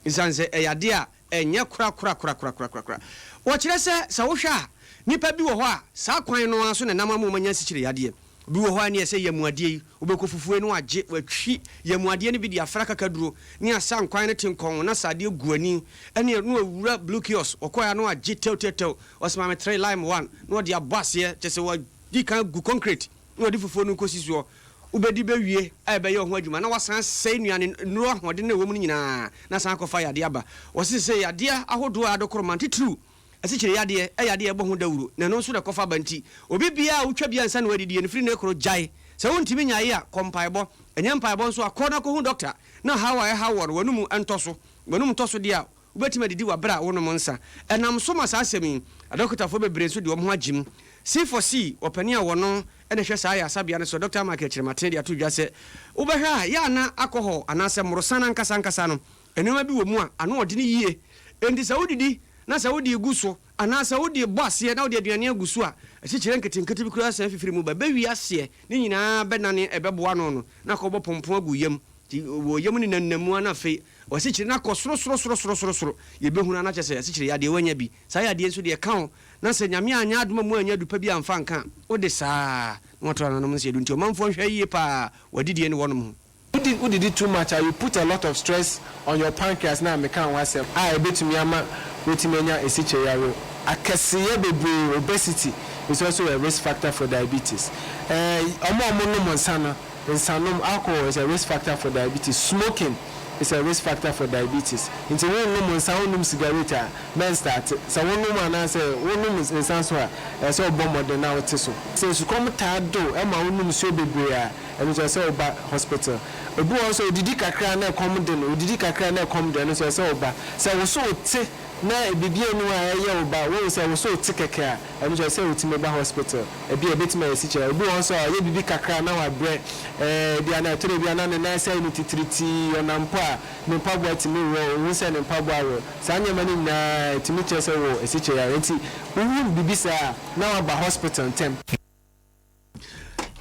ɛsiane sɛ ɛyɛ adeɛ a ɛnyɛ korakorakorakorakorakora. Wɔkyerɛ sɛ sɛ wohwɛ a nnipa bi wɔ hɔ a saa kwan no ara so na ɛnam ama wɔanya asikyire yadeɛ. Obi wɔ hɔ a ɛneɛ sɛ yamuadeɛ yi, wobɛkɔ fufuo yi na wagye, watwi yamuadeɛ no bi de afra kakaduro ne asa nkwan no tenkɔn na sa adeɛ gu ani, ɛneɛ na wawura blue kiosk, ɔkɔɛ a na wagye tɛwtɛwtɛw, ɔse ma me three lime one, na ɔde abɔ aseɛ, kyerɛ sɛ wadi kan agu concrete na ɔde fufuo no rekɔsi soɔ. Wobɛdi bɛwie a ɛbɛyɛ wo ho adwuma na wasan asɛe nnuane nnuro ahoɔden no a ɛwɔ mu no nyinaa na asan akɔfa yadeɛ aba. Wɔse sesei yadeɛ ahodoɔ a adokoroma titiriw Asikyire yadeɛ yɛ adeɛ a ɛbɔ ho dawuro na ɛno nso na ɛkɔfa ba nti obi biara a wotwa bi ansa na wadidie no firi nnɛ koro gyae. Sɛ wontumi nyae a kɔ mpaebɔ. Ɛnyɛ mpaebɔ nso a kɔ na kɔhu dɔkta na haw a ɛhaw woɔ no w'anum ntɔ so. W'anum tɔ so deɛ a wobɛtumi adidi wɔ berɛ a wonom nsa. Ɛnam so ma saa asɛm yi adɔkotafoɔ bebree nso de wɔn ho agyem. C for C ɔpanin a wɔno na ɛhwɛ saa ayaresabea no so Dɔkta Michael Kyerematen de ato dwa sɛ wobɛhwɛ a yɛ a na alcohol anaasɛ mmorosa no ankasa ankasa no Nneɛma bi wɔ mu a ano ɔdene yie, enti sɛ wodidi na sɛ wode regu so anaa sɛ wode rebɔ aseɛ na wode aduane agu so a, asikyire nketenkete bi koraa san fifiri mu ba. Ɛbɛwie aseɛ, ne nyinaa bɛnane ɛbɛboa ano no na akɔbɔ pɔmpɔn agu yam. Nti wɔ yam no nenam mu ara na afei w'asikyire no akɔ sorosorosorosoro. Yɛbɛhunu ara na kyerɛ sɛ asikyire yadeɛ woanya bi. Saa yadeɛ nso deɛ ɛka wo na sɛ Nyame anyɛ adom a moannya adu pa bi amfa anka a, wode saa na wɔato ananom nseɛ du. Nti ɔmanfoɔ nhwɛ yie pa ara wɔ adidie ne wɔnom ho. Wodi wodidi too much a you put a lot of stress on your pancreas no a mekaa ho asɛm a ɛbɛtumi ama woatumi anya asikyire yareɛ. Akɛseyɛ bebree, obesity, is also a risk factor for diabetes. Ɛɛ wɔn a wɔnom nsa no, nsanom, alcohol, is a risk factor for diabetes. Smoking is a risk factor for diabetes. Nti wonnom nsa, wonnom sigaret a, mɛnstarte. Sɛ wonom anaasɛ wonom nsa nso a, ɛsɛ sɛ wobɔ mmɔden na wote so. Sɛ sukɔm taa de wo ma wonom nsuo bebree a, Ɛno nso ɛsɛ sɛ woba hospital. Obi wɔ hɔ nso odidi kakra na ɛkɔm de no, odidi kakra na ɛkɔm de no, ɛno nso ɛsɛ sɛ woba. Sɛ wo so wote na biribi nni hɔ a ɛyɛ wo ba, wohu sɛ wo so wote kɛkɛ a, ɛno nso ɛsɛ sɛ wotumi ba hospital. Ebia ebetumi ayɛ sikyerɛ. Obi wɔ hɔ nso a ɔyɛ biribi kakra na wabrɛ, ɛɛ ebia na ɛtɔ da bi a na ne nan ase ayɛ no titiritii, ɔnam mpo a ne mpaboa tumi worɔ, onhu sɛ ne mpaboa aworɔ. Saa nneɛma no nyinaa ɛtumi kyerɛ sɛ wowɔ asikyire yare. Enti wohu biribi saa a, na woaba hospital ntɛm.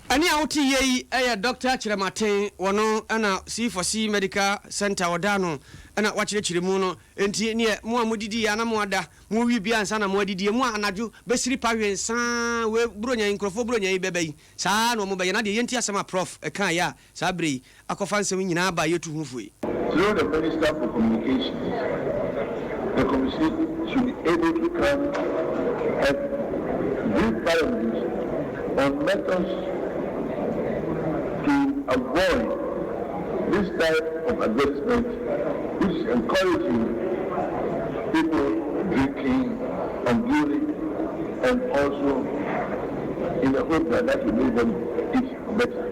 Ɛnne a wote yie yi yɛ Dɔkta Kyerematen, wɔno na C for C Medical Centre ɔda ano na wakyerɛkyerɛ mu no. Enti neɛ mo a modidi yɛ a na mo ada, mo wi bi ansa na mo adidie, mo a anadwo bɛsiri pa hwe nsa wei buronya yi, nkurɔfoɔ buronya yi bɛba yi, saa ara na wɔn bɛyɛ. Na deɛ yɛnti asɛm a Prof kaeɛ a saa berɛ yi akɔfa nsɛm nyinaa aba a yɛtu ho fo yi. Through the Minister for Communications, the Commission should be able to come and brief Parliament on methods to avoid this type of advertisement which is encouraging people drinking unduly and also in the hope that that will make them eat better.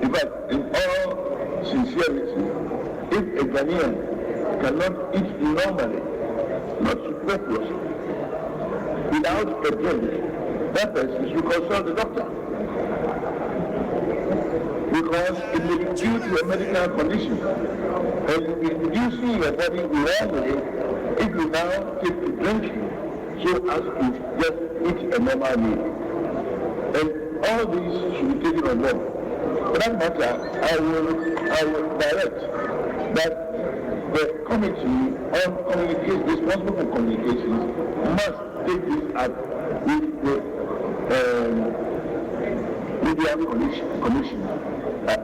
In fact, in all sincerity, if a Ghanaian cannot eat normally, not superfluously, without a drink, that person should consult the doctor. Because it may be due to a medical condition. And you'll be inducing your body wrongly if you now take to drinking so as to just eat a normal meal. And all these should be taken on board. For that matter, I will, I will direct that the committee on communication, responsible for communications must take this up with the um, Media Commission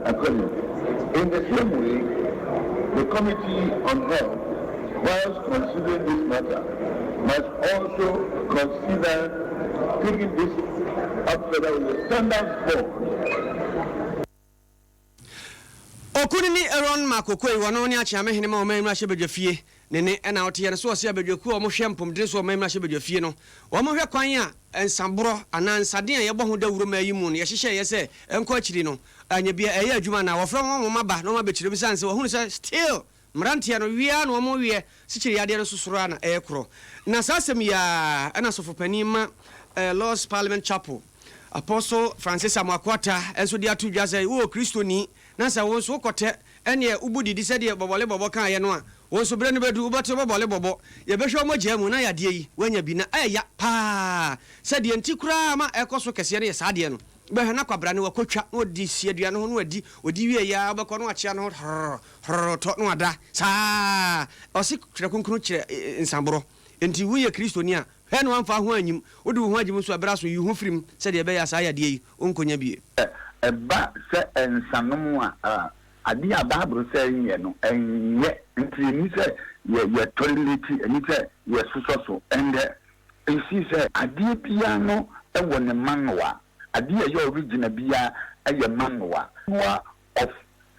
accordingly. In the same way, the Committee on Health, whilst considering this matter, must also consider taking this up further with the Standards Board. Okunini Aaron Mark Oquaye, wɔno ne Akyeame hene ma ɔman mmarahyɛbadwafie ne ne ɛna ɔteɛ no so ɔse abadwakuo a wɔhwɛ mpomdene so ɔman mmarahyɛbadwafie no wɔhwɛ kwan a nsaborɔ anaa nsaden a yɛbɔ ho dawuro ma ayi mu no yɛhyehyɛeɛ sɛ ɛnkɔ akyiri no anyɛ bia ɛyɛ adwuma na wɔfrɛ wɔn wɔn aba na wɔn abɛkyerɛ mu sane sɛ wɔhunu sɛ still mmeranteɛ no wia na wɔn weɛ sikyiri yadeɛ no so soro a na ɛyɛ korɔ. Na saa asɛm yi ara ɛna sɔfopanin ma Lord's Parliament Chapel Apostle Francis Amoako Attah nso de ato dwa sɛ wowɔ Kristoni na sɛ wo nso wokɔtɛ ɛneɛ wobu didi sɛdeɛ bɔbɔlebɔbɔ kaeɛ no a, wo nso berɛ no bɛdu wobɛte bɔbɔlebɔbɔ. Yɛbɛhwɛ wo mogyaa mu na yadeɛ yi woanya bi na ɛyɛ ya paa sɛ deɛ nti koraa ma ɛkɔ so kɛseɛ no yɛ saa adeɛ no. Wobɛhwɛ na kwabra no wakɔtwa na ɔde si adua no ho na wadi, ɔdi wieeɛ ara wobɛkɔ na wakyea ne ho horror horror tɔ na wada saa. Ɔse Twerɛ Kronkron kyerɛ nsaborɔ. Enti woyɛ Kristoni a, hwɛ na woamfa wo ho anyim. Wode wo ho agye mu nso a, berɛ aso, yi wo ho firi mu sɛdeɛ ɛbɛyɛ a saa yadeɛ yi wonkɔnya bie. Sɛ ɛba sɛ nsanom a, adeɛ a Bible sɛ nyɛ no, ɛnyɛ. Nti ɛnni sɛ yɛ tolerate, ɛnni sɛ yɛsosɔ so. Ɛndɛ, ɛsi sɛ adeɛ biara no wɔ ne manual. Adeɛ a ɛyɛ original biara yɛ manual. Manual of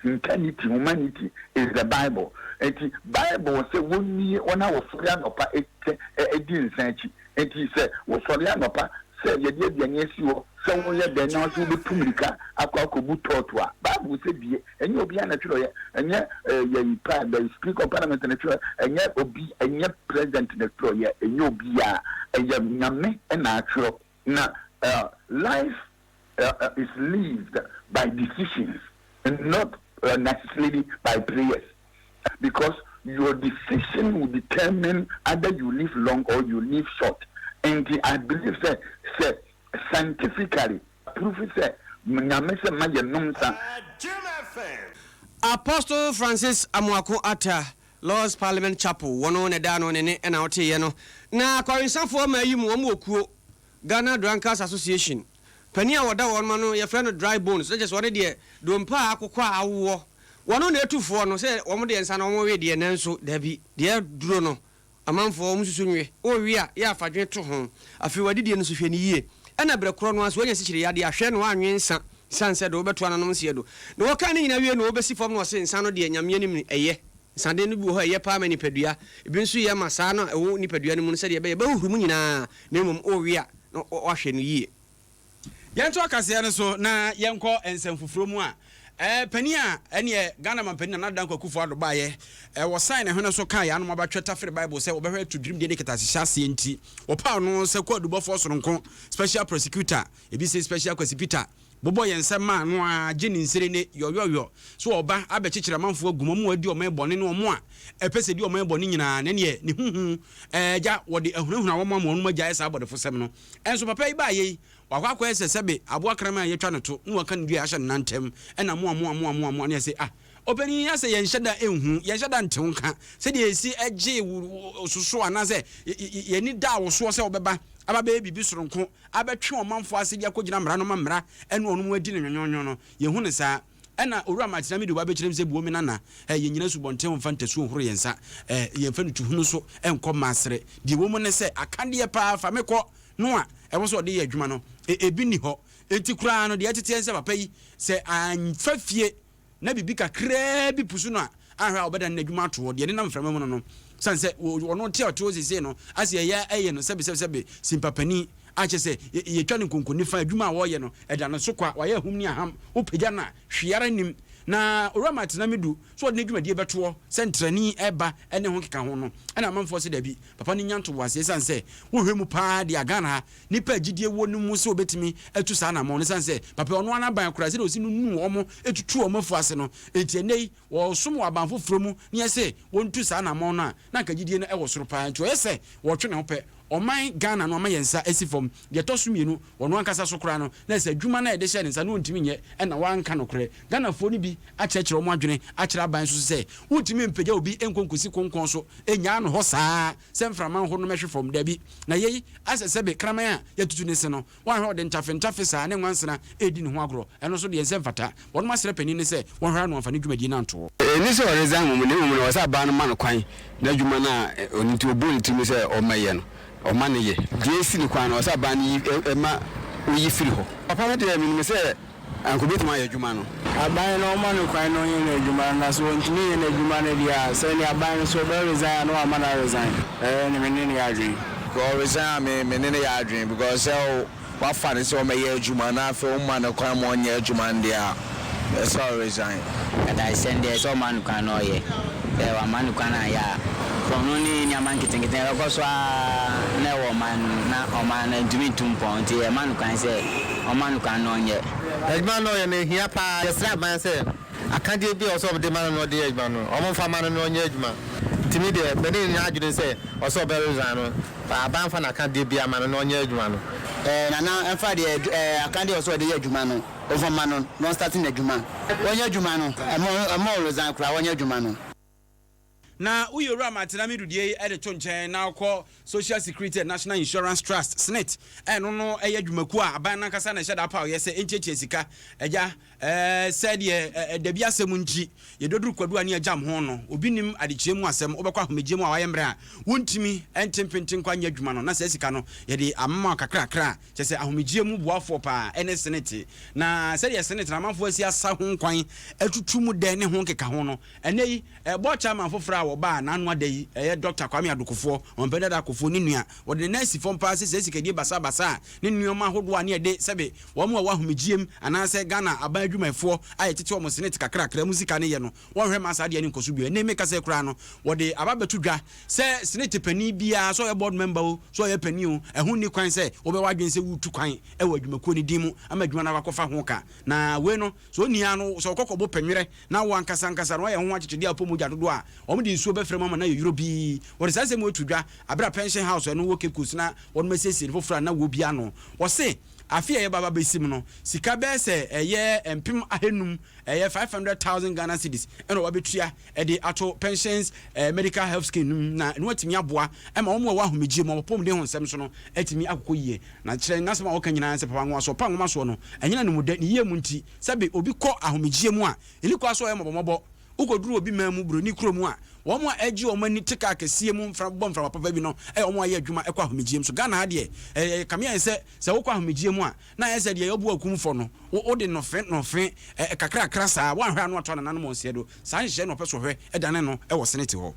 Humanity, humanity, is the Bible. Enti Bible sɛ wɔnnie wɔn a wɔsɔre anɔpa kyɛ di nsa akyi. Enti sɛ wosɔre anɔpa sɛ yɛde aduane asi hɔ sɛ woyɛ dɛn na sɛ wobɛtu mmirika akɔ akɔbu tɔɔto a, Bible sɛ die. Ɛnyɛ obiara na ɛtwerɛeɛ. Ɛnyɛ yɛyi pa, the Speaker of Parliament na ɛtwerɛeɛ. Ɛnyɛ obi, ɛnyɛ President na ɛtwerɛeɛ. Ɛnyɛ obiara. Ɛyɛ Nyame na atwerɛ. Na life is lived by decisions not necessarily by prayers because your decision will determine either you live long or you live short. Nti I believe sɛ sɛ scientifically proof sɛ Nyame sɛ ma yɛ nom nsa. Apostle Francis Amoako Attah, Lord's Parliament Chapel, wɔn na ɛda ano ne ne na woteeɛ no. Na akɔwensafoɔ mmaa yi mu, wɔn wɔ kuo, Ghana Drunkards Association, panin a wɔda wɔn ano yɛfrɛ no dry bones, na kyerɛ sɛ ɔno deɛ dompe a akokɔ a awoɔ, wɔn na ɛtu foɔ no sɛ wɔn deɛ nsa na wɔn we deɛ nanso dabi, deɛ aduro no amanfoɔ wɔn susu nwe, wowe a yɛ afadwene to ho, afei wadidie no nso hwɛ no yie, ɛna berɛ korɔ no ara nso wanya sikyire yadeɛ a hwɛ na woanwe nsa, sane sɛ de wobɛto ananom nseɛ do, na wɔkaa ne nyinaa wie na wɔbɛsi fam na wɔse nsa no deɛ Nyame anim no ɛyɛ. Nsaden no bi wɔ hɔ a ɛyɛ paa ma nipadua, ebi nso yɛ ma saa no a ɛwɔ nipadua no mu no sɛdeɛ ɛbɛyɛ ɛbɛhohoro mu nyinaa, na mmom worewe a na woahwɛ no yie. Yɛntoa kaseɛ no so na yɛnkɔ nsɛm foforɔ mu a, panin a ɛneɛ Ghana manpanin Nana Dankwa Akufo Addo baeɛ, wɔsan ne hwene so kaa yɛn anom abatwɛ tafere Bible sɛ wɔbɛhwɛ ato dwirimdie ne kɛtɛasehyɛ aseɛ nti, wɔpaw no sɛ kwaadubɔfoɔ sononko, Special Prosecutor, ebi se Special Kwasi Peter, Bobɔ yɛn nsam ma ano ara gye ne nsere ne yɔyɔyɔ so ɔba abɛkyekyere amanfoɔ agu mu, wɔn a wɔadi ɔman bɔne ne wɔn a ɛpɛ sɛ di ɔman bɔne nyinaa, na ɛneɛ ne ho hu agya wɔde ahunahuna wɔn ama wɔnom agyae saa abɔdefosɛm no. Ɛnso papa yi baayɛ yi, wakɔ akɔyɛ sɛ sɛbe aboa kraman a yɛatwa no to na wɔaka ne dua ahyɛ ne nan ntam, ɛna moa moa moa moa moa na yɛse ah ɔpanin yi asɛ yɛnhyɛ da nhu, yɛnhyɛ da nte wo nka sɛdeɛ yɛsi gyee wo soso anaasɛ yɛn ani daa wo soɔ sɛ wobɛba aba bɛyɛ biribi soronko abɛtwe ɔmanfoɔ ase de akɔgyina mmara no ma mmara ne ɔnom adi no nwonwonwo no, yɛhu no saa. Ɛna Owura Martin Amidu ba bɛkyerɛ mu sɛ, Buo me nana, eh, yɛnnyina asubɔnten ho mfa ntasuo nhoro yɛn nsa, eh, yɛmfa nnutuhunu nso nkɔ mmasere. Deɛ ɛwɔ mu ne sɛ, akadeɛ paa fa me kɔ no a ɛwɔ sɛ ɔde yɛ adwuma no, eh, ebi nni hɔ. Enti koraa no, deɛ ɛteteɛ ne sɛ papa yi, sɛ amfa fie na biribi kakraa bi pusu no a, anhwɛ a ɔbɛdane n'adwuma ato hɔ. Deɛ ɛnenam mframa mu no no, sane sɛ ɔno te a ɔte hɔ seesei no, ase ɛyɛ ɛyɛ no sɛbesɛbesɛbe simpapani a kyerɛ sɛ yɛtwa no nkonko nifa, adwuma a ɔreyɛ no, ɛda no so kwa, wayɛ ahum ne aham, wopagya no a, hwee ara nnim. Na Owura Martin Amidu sɛ ɔde ne dwumadie bɛtoɔ sɛ ntrani ɛba ne ho nkeka ho no, ɛna amanfoɔ se dabi, papa no nya ntoboaseɛ ɛsiane sɛ wohwɛ mu paa deɛ a Ghana ha Nnipa a gyidie wɔ no mu sɛ wɔbɛtumi atu saa anammɔn no ɛsiane sɛ papa yi ɔno ara n'aban koraa sɛdeɛ ɔsi nunu wɔn tutu wɔn afu ase no nti ɛnnɛ yi wɔresom wɔ aban foforɔ mu na yɛse wɔntu saa anammɔn no a na anka gyidie no wɔ soro paa nti ɔyɛ sɛ wɔretwe ne ho pɛ. ɔman Ghana no ama yɛn nsa asi fam. Deɛ ɛtɔ so mmienu, ɔno ankasa so koraa no, na ɛsɛ adwuma no a yɛde hyɛɛ ne nsa no ɔntumi nyɛ ɛna wanka nokorɛ. Ghanafoɔ no bi akyerɛkyerɛ wɔn adwene akyerɛ aban nso sɛ, wontumi mpagya obi nkɔ nkɔsi konkɔn so nnyaa no hɔ saa sɛ mframa nho no mmɛhwe fam. Dabi. Na yei asɛ sɛbe kraman a yɛatutu ne se no, Woanhwɛ a ɔde ntafentafe saa ne nwansena redi ne ho agorɔ. Ɛno nso deɛ ɛnsɛ mfata. Wɔnom asrɛ panin no sɛ wɔnhwɛ ano amfa ne dwumadie no anto hɔ. Ɛnni sɛ ɔresign mmom, na mmom no ɛwɔ sɛ aban no ma no kwan na adwuma no a ɔno nti ɔbɔɔ ne tirim sɛ ɔmmɛyɛ no, ɔma no yɛ. Deɛ ɛsi no kwan no, ɛwɔ sɛ aban no yi ma ɔyi firi hɔ. Papa no deɛ menim sɛ anka ɔbɛtumi ayɛ adwuma no. Aban no ɔma no kwan na ɔnyɛ n'adwuma no, na sɛ ɔntumi nyɛ n'adwuma no deɛ a, sɛ nea aban no sɛ ɔbɛ resign a na wama no aresign. Ɛɛ ne me ne no yɛ adwene. Ɔ resign a me me ne no yɛ adwene because sɛ wafa no sɛ ɔmɛyɛ adwuma na afei woma no kwan ma ɔnyɛ adwuma no deɛ a ɛsɛ ɔ resign. Katahyɛn deɛ sɛ ɔma no kwan na ɔyɛ, sɛ wamma no kwan anyɛ a, korɔno ne nneɛma nketenkete ɛbɛkɔ so ara na ɛwɔ ɔman no mu na ɔman no ntumi ntu mpɔn nti yɛma no kwan sɛ ɔmma no kwan na ɔnyɛ. Adwuma no ɔyɛ no ɛhia paa. Yɛsrɛ aban sɛ akadeɛ bi a ɔsɛ ɔde ma no na ɔde yɛ adwuma no ɔmo nfa ma no na ɔnyɛ adwuma. Nti me deɛ mene no nyɛ adwene sɛ ɔsɛ ɔbɛ resign no aban nfa n'akadeɛ biara ma no na ɔnyɛ adwuma no. Ɛɛ Nana ɛnfa deɛ ɛɛ akadeɛ a ɔsɛ ɔde yɛ adwuma no ɔnfa ma no na ɔnstarte n'adwuma. Ɔnyɛ adwuma no ɛmɔ ɛmɔ ɔresign koraa ɔnyɛ adwuma no. Na woyi Owura Martin Amidu deɛ yi de to nkyɛn na wokɔ Social Security and National Insurance Trust, SSNIT, a ɛno no yɛ adwumakuo a aban no ankasa na ɛhyɛ da paw yɛ sɛ ɛntiatia sika agya sɛdeɛ dabi asɛm nti yɛdɔduru kwadu a ne agyam ho no. Obi nim adekyeɛ mu asɛm, wobɛkɔ ahomegyeɛ mu a wayɛ mmerɛ a wontumi nte mpente nkɔ anyɛ adwuma no na saa sika no yɛde ama wo kakrakra a kyerɛ sɛ ahomegyeɛ mu boafoɔ paa ne SSNIT. Na sɛdeɛ SSNIT no amanfoɔ asi asa ho kwan atutu mu dɛ ne ho nkekaho no, Ɛnnɛ yi, board chairman foforɔ a wɔbaa n'ano ada yi yɛ Dɔkta Kwame Addo Kufuor, Ɔmampanin Dada Kufuor ne nua. Wɔde ne nan asi fam paa sɛ saa sikadie basabasa a ne nnoɔma ahodoɔ a ne yɛde sɛbe wɔn a wɔwɔ ahomegyeɛm anaasɛ Ghana aban adwumayɛfoɔ a yɛtete wɔn senate kakrakra mu sika no yɛ no, wɔnhwɛ mma saa adeɛ no nkɔ so bio. Ɛnnɛ yi mekasa yi koraa no, wɔde aba abɛto dwa sɛ senate panin biara, sɛ ɔyɛ board member o, sɛ ɔyɛ panin o, ɛho nni kwan sɛ wobɛwɔ adwene sɛ woretu kwan wɔ adwumakuo no din mu ama adwuma no akɔ akɔfa ho ka. Na wei no, sɛ onii ara no, sɛ ɔkɔ kɔbɔ pɛnwerɛ na wo ankasa ankasa no woayɛ ho akyekyedeɛ a wopɛ mogya dodoɔ a, wɔde nsuo bɛfrɛ mu ama no ayɛ yorobii. Wɔde saa nsɛm wei to dwa berɛ a Pension House a ɛno wɔ Cape Coast na wɔnom asiesie no foforɔ a na wɔ bi ano. Wɔse afe a yɛreba abɛsi mu no, sika bɛyɛ sɛ ɛyɛ 500,000, ɛyɛ 500,000 Ghana cedis na wɔabɛtua de ato Pensions Medical Health Scheme no mu na ɛno atumi aboa ma wɔn a wɔwɔ ahomegyeɛ mu, wɔn apɔmuden ho nsɛm so no atumi akokɔ yie. Na kyerɛ n'asɛm a ɔka nyinaa sɛ papa nwomasoɔ pa nwomasoɔ no, ɛnyɛ n'anumdɛ, ne yie mu nti. Sɛbe obi kɔ ahomegyeɛ mu a, ɛnni kwan sɛ ɔyɛ mmɔbɔmmɔbɔ. Wokɔduru obi man mu, buroni kuro mu a, wɔn a ɛgye wɔn ani te kaa kɛseɛ mu mfra bɔ mframa papa bi no yɛ wɔn a wɔyɛ adwuma kɔ ahomegyeɛ mu. So Ghana ha deɛ, ɛyɛ kame ayɛ sɛ, sɛ wokɔ ahomegyeɛ mu a, na ayɛ sɛ deɛ yɛbu akum fɔ no, wo wode nnɔfe nnɔfe kakrakra saa, woanhwɛ a na wato anananom wɔn seɛ do. Saa nhyehyɛɛ no wɔpɛ sɛ wɔhwɛ dane no wɔ Senate hɔ.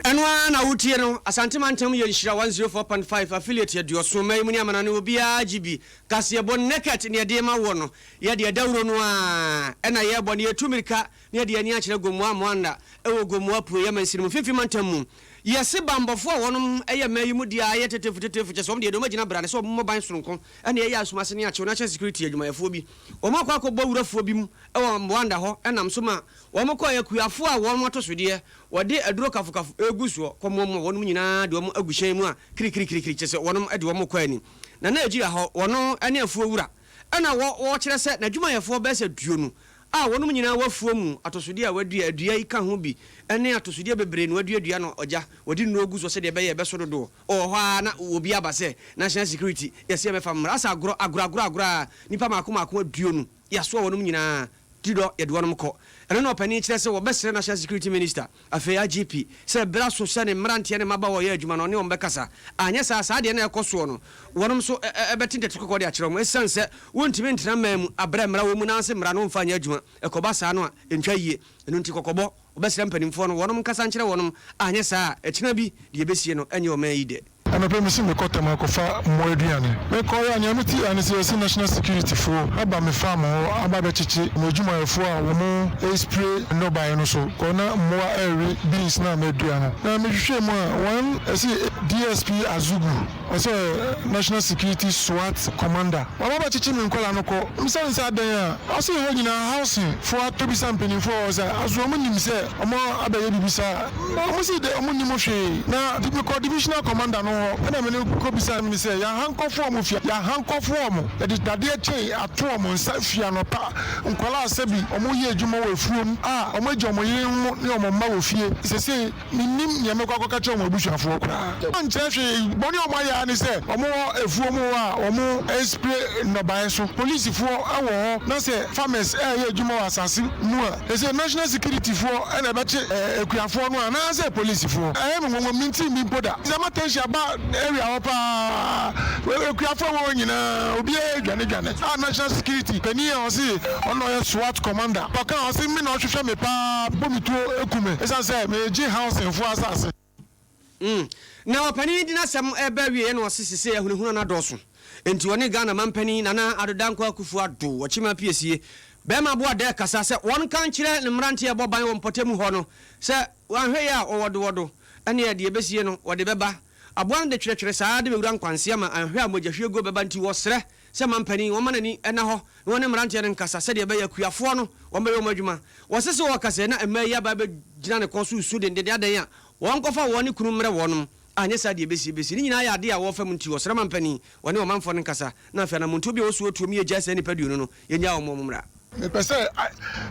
Ɛno ara na wotie no, Asante Mantam yɛ Nhyira 104.5 affiliate aduɔson, mma yi mu ne amanane obiara gye bi. Kaseɛbɔ Naked ne yɛde rema woɔ no, yɛdeɛ dawuro no ara na yɛrebɔ na yɛtu mmirika na yɛde yɛn ani akyerɛ Gomoa Moanda wɔ Gomoa Apueeɛ mansini mu, Mfimfini Mantam mu. Yɛse banbɔfoɔ a wɔnom yɛ mmaa yi mu deɛ ayɛ tetefu tetefu kyerɛ sɛ wɔn deɛ yɛde wɔn agyina brane sɛ wɔn mmɔ ban sononko na ɛyɛ Asumase ne Akyew National Security adwumayɛfoɔ bi. Wɔn akɔ akɔbɔ wurafoɔ bi mu wɔ Moanda hɔ nam so ma wɔn kɔeɛ akuafoɔ a wɔn atosodeɛ wɔde aduro kafokafo regu soɔ kɔmoamoa wɔnom nyinaa de wɔn agu hyɛn mu a kirikirikirikiri kyerɛ sɛ wɔnom de wɔn rekɔ ani. Na Nigeria hɔ wɔno ne afuo wura ɛna wɔ wɔkyerɛ sɛ n'adwumayɛfoɔ bɛyɛ sɛ duonu a wɔnom nyinaa wɔ afuo mu atosodeɛ a wɔadua adua yi ka ho bi ne atosodeɛ bebree na wɔaduadua no ɔgya wɔde nnuro gu soɔ sɛdeɛ ɛbɛyɛ ɛbɛso dodoɔ wɔ hɔ ara na obi aba sɛ national security yɛse yɛmɛfa mmra asɛ agorɔ agorɔ agorɔ agorɔ a nnipa maako maako aduonu yɛasoa wɔnom nyinaa Ti dɔ, yɛde wɔnom kɔ. Ɛno na ɔpanin kyerɛ sɛ wɔbɛsrɛ National Security Minister, afei IGP, sɛ berɛ aso sɛ ne mmeranteɛ ne mmabaawa a wɔyɛ adwuma no ɔne wɔn bɛkasa. Anyɛ saa a, saa deɛ no a ɛrekɔ soɔ no, wɔnom nso bɛte ntɛte kɔkɔɔ de akyerɛ wɔn. Ɛsiane sɛ wɔntumi ntena mmaa mu aberɛ a mmara wɔ mu na anse mmara no wɔmfa nyɛ adwuma, ɛkɔba saa no a, ɛntwa yie. Ɛno nti kɔkɔbɔ, wɔbɛsrɛ mpanimfoɔ no wɔnom nkasa nkyerɛ wɔnom, anyɛ saa a, ɛkyena bi deɛ ɛbɛsie no ɛnyɛ ɔman yi dɛ. Anɔpa yi mese mekɔ Tema akɔfa mmoa aduane. Mekɔeɛ a nea meteeɛ ara ne sɛ yɛse National Security foɔ aba me farm hɔ aba abɛkyekye m'adwumayɛfoɔ a wɔn respray nnɔbaeɛ no so kɔ na mmoa rewe beans no a madua no. Na mehwehwɛɛ mu a wɔn ɛse DSP Azugu ɔsɛ ɔyɛ National Security SWAT commander. Waba abɛkyekye me nkwadaa no kɔ. Mebisa no sɛ adɛn a ɔse hɔ nyinaa housing foɔ atɔ bisa mpanimfoɔ wɔ hɔ sɛ aso wɔn nim sɛ wɔn abɛyɛ biribi saa. Wɔn se dɛ wɔn nnim hwee. Na mekɔɔ divisional commander no hɔ ɛna me ne kɔ bisaa no sɛ yɛahankɔfo wɔn fie yɛahankɔfo wɔn yɛde dadeɛ chain ato wɔn nsa firi anɔpa nkwadaa sɛbi wɔn yɛ adwuma wɔ afuom a wɔn agya wɔn yerenom ne wɔn mma wɔ fie sesei Mennim nea mɛkɔ akɔka akyerɛ wɔn abusuafoɔ koraa. Wɔnkyerɛ hwee. Bɔne a wɔayɛ ara ne sɛ wɔwɔ afuo mu hɔ a wɔrespray nnɔbaeɛ so. Polisifoɔ wɔ hɔ na sɛ farmers reyɛ adwuma wɔ asase mu a, seesei national security foɔ na ɛbɛkye akuafoɔ no anaasɛ polisifoɔ. Ɛyɛ me nwanwa, mentee bi mpo da. Sɛ m'attention aba area hɔ paa, akuafoɔ a ɛwɔ hɔ nyinaa obiara redwanedwane. A national security panin a ɔse ɔno na ɔyɛ SWAT commander, ɔkaa ɔse me na ɔhwehwɛ me paa bɔ me tuo ku me ɛsiane sɛ megye housing foɔ asase. Mm. Na ɔpanin yi de n'asɛm reba awieɛ na ɔse sesei ahunahuna no adɔɔso enti ɔne Ghana manpanin Nana Addo Dankwa Akuffo Addo Ɔkyema Piesie Bɛɛma Boadɛ kasa sɛ wɔnka nkyerɛ ne mmeranteɛ a ɛbɔ ban wɔ mpɔtamu hɔ no sɛ wɔanhwɛ yie a wɔwɔdowɔdo ɛneɛ deɛ ɛbɛsie no wɔde bɛba Aboa no de twerɛtwerɛ saa ara de bɛwura nkwanseɛ ma anhwɛ a mogyahwieguo bɛba nti wɔsrɛ sɛ mampanin wɔmma n'ani nna hɔ na wɔne mmeranteɛ no nkasa sɛdeɛ ɛbɛyɛ akuafoɔ no wɔbɛyɛ wɔn adwuma. Wɔse sɛ wɔka sɛɛ na mmaa yi aba abɛgyina ne kɔn so resu dendenden adɛn a wɔnkɔfa wɔn ne kunu mmrɛ wɔnom anyɛ saa deɛ ɛbɛsi bɛsi. Ne nyinaa yɛ adeɛ a wɔrefa mu nti wɔsrɛ mampanin wɔne ɔmanfoɔ no nkasa na afei anamontuo bi a wɔsuo tuo mu yɛgyae saa nnipa aduonu no yɛnnyaa wɔn wɔn mmra. Mepɛ sɛ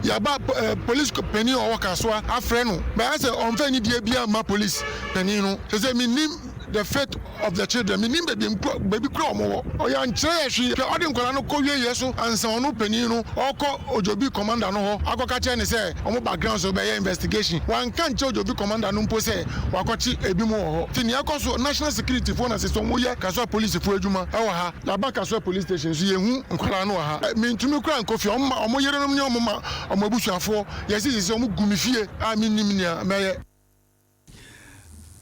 yɛba police panin a ɔwɔ Kasoa afrɛ no but ayɛ sɛ ɔmfa anidie biara mma police panin no. Seesei mennim the fate of the children, mennim baabi baabi kora wɔn wɔ. Ɔyɛ ankyerɛ yɛ hwee. Hwɛ ɔde nkwadaa no kɔ wieɛ so ansa ɔno panin no ɔrekɔ Ojobi commander no hɔ akɔka kyerɛ no sɛ wɔn ba ground so bɛyɛ investigation. Wanka ankyerɛ Ojobi commander no mpo sɛ wakɔkye ebinom wɔ hɔ. Nti nea ɛkɔ so national security foɔ na seesei wɔyɛ Kasoa policefoɔ adwuma wɔ ha. Yɛaba Kasoa police station nso yɛnhu nkwadaa no wɔ ha. Mentumi koraa nkɔ fie. Wɔn ma wɔn yerenom ne wɔn ma wɔn abusuafoɔ. Yɛse seesei wɔn gu me fie a mennim nea mɛyɛ.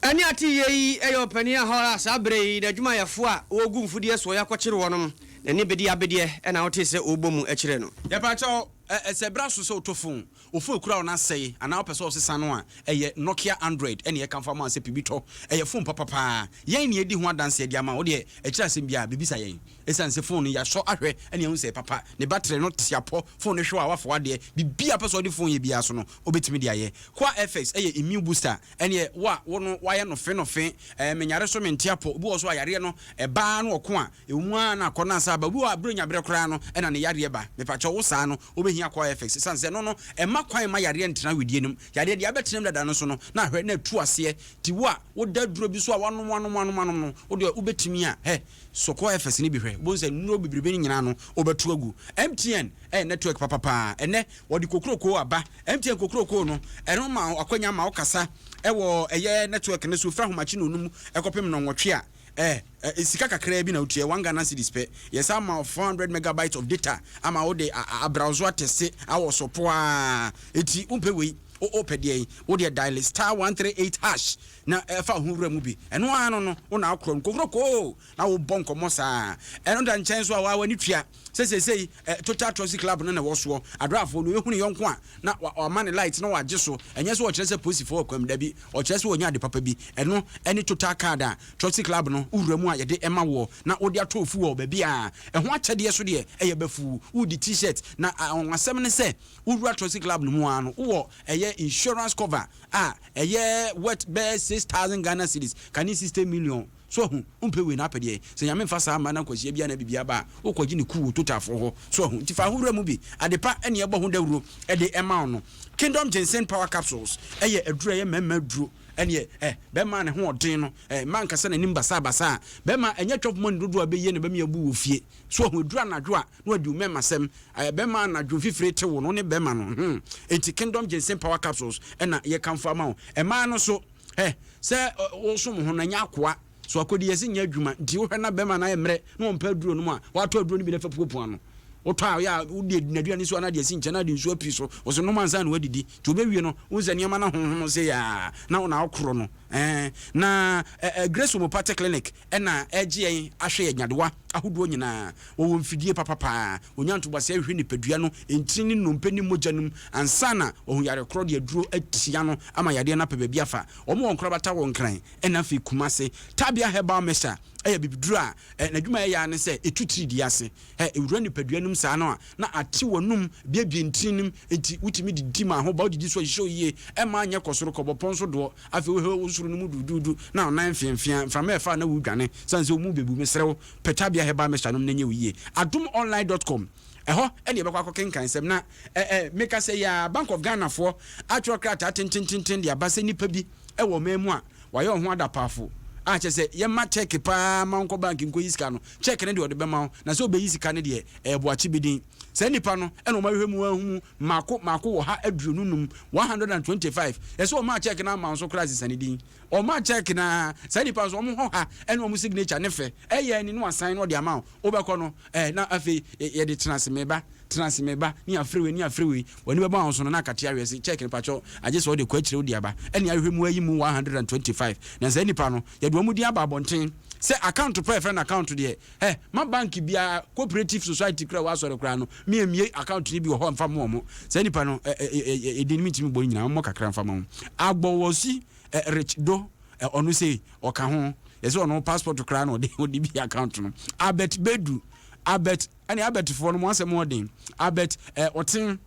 Ɛnne a ate yie yi yɛ ɔpanin a hɔ a saa berɛ yi n'adwumayɛfoɔ a wɔregu mfudeɛ soɔ yi akɔkyere wɔnom. N'ani bedeɛ abedeɛ na wotee sɛ ɔrebɔ mu kyerɛ no. Yɛpakyɛw, ɛ sɛ bere aso sɛ wotɔ fon, wo fon ekura wo na asɛe anaa wopɛ sɛ wosesa no a, ɛyɛ Nokia Android na yɛkamfo ama wo sɛ pibi tɔ. Ɛyɛ fon papa paa. Yɛn na yɛadi ho adanse de ama wo. Wo deɛ, akyiri asɛm biara, bebisa yɛn. Esiane sɛ fon no yɛasɔ ahwɛ na yɛahu sɛ ɛyɛ papa, ne battery no te apɔ, fon no hyew a woafa w'adeɛ, biribiara a wopɛ sɛ wode fon yɛ biara so no, wobɛtumi de ayɛ. Koa FX yɛ immune booster, ɛneɛ wo a wo no woayɛ nofe nofe, ɛɛ menyare so mente apɔ, obi wɔ hɔ so a yareɛ no ɛba ara na ɔko a, ɛwɔ mu ara na akɔ na asan aba, obi wɔ hɔ a berɛ nya berɛ koraa no ɛna ne yareɛ ba, mepakyɛw wo saa no wobɛhia Koa FX ɛsiane sɛ ɛno no ɛmma kwan mma yareɛ ntena wedeɛ no mu, yareɛ deɛ abɛtena mu dada no nso no na ahwɛ na atu aseɛ, nti wo a woda aduro bi so a woanom woanom woanom woanom no wodeɛ wobɛtumi a hɛ sɔ Koa FX no bi hwɛ, wobɛhu sɛ nnuro bebrebe no nyinaa no wobɛto agu. MTN ɛyɛ network papa paa, ɛnɛ wɔde kokrokoo aba. MTN kokrokoo no, ɛno ma wo akwanya ma wo kasa wɔ ɛyɛ network no so firi ahomakye nnɔnum kɔpem nnɔnwɔtwe a, ɛ, ɛ, sika kakraa bi na wotua, one Ghana cedis pɛ. Yɛsan ma wo 400 megabytes of data ama wode a, a, abrowse atɛste awɔ so po ara. Enti wompɛ wei, wo, wopɛ deɛn? Wo deɛ dial star 138 hash na ɛfa wo ho wura mu bi. Ɛno ara no no, wo na wokorɔ no kokrokoo na wobɔ nkɔmmɔ saa. Ɛno da nkyɛn nso a, waa w'ani tua sɛ seesei eh, Total Troxy Club no na ɛwɔ soɔ. Adraafoɔ no, ɔbɛhu ne yɔnko a, na wama ne light na wagye so. Ɛnyɛ sɛ ɔkyerɛ sɛ polisifoɔ wɔ kwam, dabi, ɔkyerɛ sɛ wɔnya ade papa bi. Ɛno ne Total card a Troxy Club no wowura mu a yɛde ma woɔ na wode atɔ ofu wɔ baabi a ɛho akyɛdeɛ so deɛ ɛyɛ bafuu. Wodi T-shirt na anwanwasɛm ne sɛ wowura Troxy Club no mu ara no wowɔ ɛyɛ insurance cover a ɛyɛ worth bɛyɛ 6,000 Ghana cedis, kane 60 million. So wahu? Wompɛ wei na apɛ deɛn? Sɛ Nyame mfa saa mma na nkwahyia biara na biribiara ba a, wokɔgye ne kuw wɔ Totalfoɔ hɔ. So wahu? Nti fa ho wura mu bi. Adepa ne ɛbɔ ho dawuro de ma wo no. Kingdom Ginseng Power Capsules yɛ aduro a ɛyɛ mmarima aduro. Ɛneɛ eh, bɛrima a ne ho ɔden no, eh, mma nkasa n'anim basabasa a, bɛrima, ɛnyɛ twɔp money dodoɔ a ɛbɛyie na ɛbɛma yɛabu wɔ fie. So wahu? Ɛduru anadwo a, na wadi wo mmɛmasɛm. Eh, bɛrima anadwo mfifire te wo no, wo ne bɛrima no, hmm. Enti Kingdom Ginseng Power Capsules na yɛkamfo ama wo. Mmaa no nso, Hɛ, sɛ wosom ho no, ɛnyɛ akoa. So akodi yɛse nyɛ adwuma nti wohwɛ na bɛrima no ayɛ mmerɛ na ɔmpɛ aduro nom a, watɔ aduro no bi na fa puapua no. Wotɔ a, ɔyɛ a wode n'aduane si hɔ na de asi nkyɛn na de nsuo api so. Ɔse nom ansa na woadidi. Nti wobɛwie no, wohu sɛ nneɛma no ahonhono sei a, na wo na wokorɔ no. Ɛɛ, na ɛ, Grace Homeopathic Clinic na ɛregye yɛn ahwɛ yɛn nyadewa ahodoɔ nyinaa. Wɔwɔ mfidie papa paa. Wɔnya ntoboaseɛ hwehwɛ nipadua no ntini ne nnompe ne mogya no mu ansa na wɔahu yare korɔ de aduro atia no ama yadeɛ no apɛ baabi afa. Wɔn wɔ Nkorabata wɔ Nkran ɛna afei Kumase. Tabia Herbal Mixture yɛ abibiduro a n'adwuma a ɛyɛ ara ne sɛ ɛtu tiridii ase. Ɛwura nipadua no mu saa no a, na ate w'anom, buebue ntini no mu, enti wotumi didi ma ho ba, wodidi so a ɛhyehyɛ wo yie, ɛmma anyɛ kɔ soro kɔbɔ pɔn so doɔ. Afei wohwɛ wo soro no mu duuduudu na wo nan mfeamfeaa, mframa ɛfa a na woredwane, sane sɛ wo mu bɛbu. Mesrɛ wo, pɛ Tabia Herbal Mixture nom na ɛnyɛ wo yie. Adomonline dot com, ɛhɔ na yɛbɛkɔ akɔkenkan nsɛm. Na ɛ ɛ meka sɛ yɛ a, Bank of Ghana foɔ atwerɛ krataa tentententen de aba sɛ nnipa bi wɔ ɔman mu a wɔayɛ wɔn ho adapaafo a kyerɛ sɛ yɛma check paa ma wonkɔ bank nkɔyi sika no, check no deɛ ɔde bɛma wo, na sɛ ɔbɛyi sika no deɛ, ɛyɛ boakye bi din. Saa nnipa no na wɔahwehwɛ mu ahu mu mmaako mmaako wɔ ha 25, 125. Yɛsɛ wɔmaa check no amma wo nso koraa sesa ne din. Wɔmaa check no ara, saa nnipa nso wɔn hɔ ha ne wɔn signature ne fɛ, ɛyɛ ani na wasan na ɔde ama wo. Wobɛkɔ no, eh, na afei yɛde tena ase meba, tena ase meba, ne yɛafrɛ wei, ne yɛafrɛ wei. W'ani bɛbɔ ahosu no na akate awe ase, check no pakyɛw, agye sɛ wode kɔ akyire wode aba. Ɛne ahwehwɛ mu ayi mu 125. Na saa nnipa no, yɛde wɔn din aba abɔnten sɛ account pa a yɛfrɛ no account deɛ, hɛ, ma bank biara, cooperative society koraa a ɛwɔ asɔre koraa no, me mmue account no bi wɔ hɔ mfa mma wɔn. Saa nnipa no, ɛ, ɛ, ɛ, edin no mentumi mmɔ ne nyinaa, mommɔ kakra mfa mma wɔn. Agbɔwɔsi, ɛ, Rich Do, ɛ, ɔno sei, ɔka ho. Yɛsɛ ɔno passport koraa na ɔde, ɔde bi account no. Albert Bedu, Albert, ɛne Albert foɔ no mo asɛm ɔden. Albert, ɛ, Ɔten,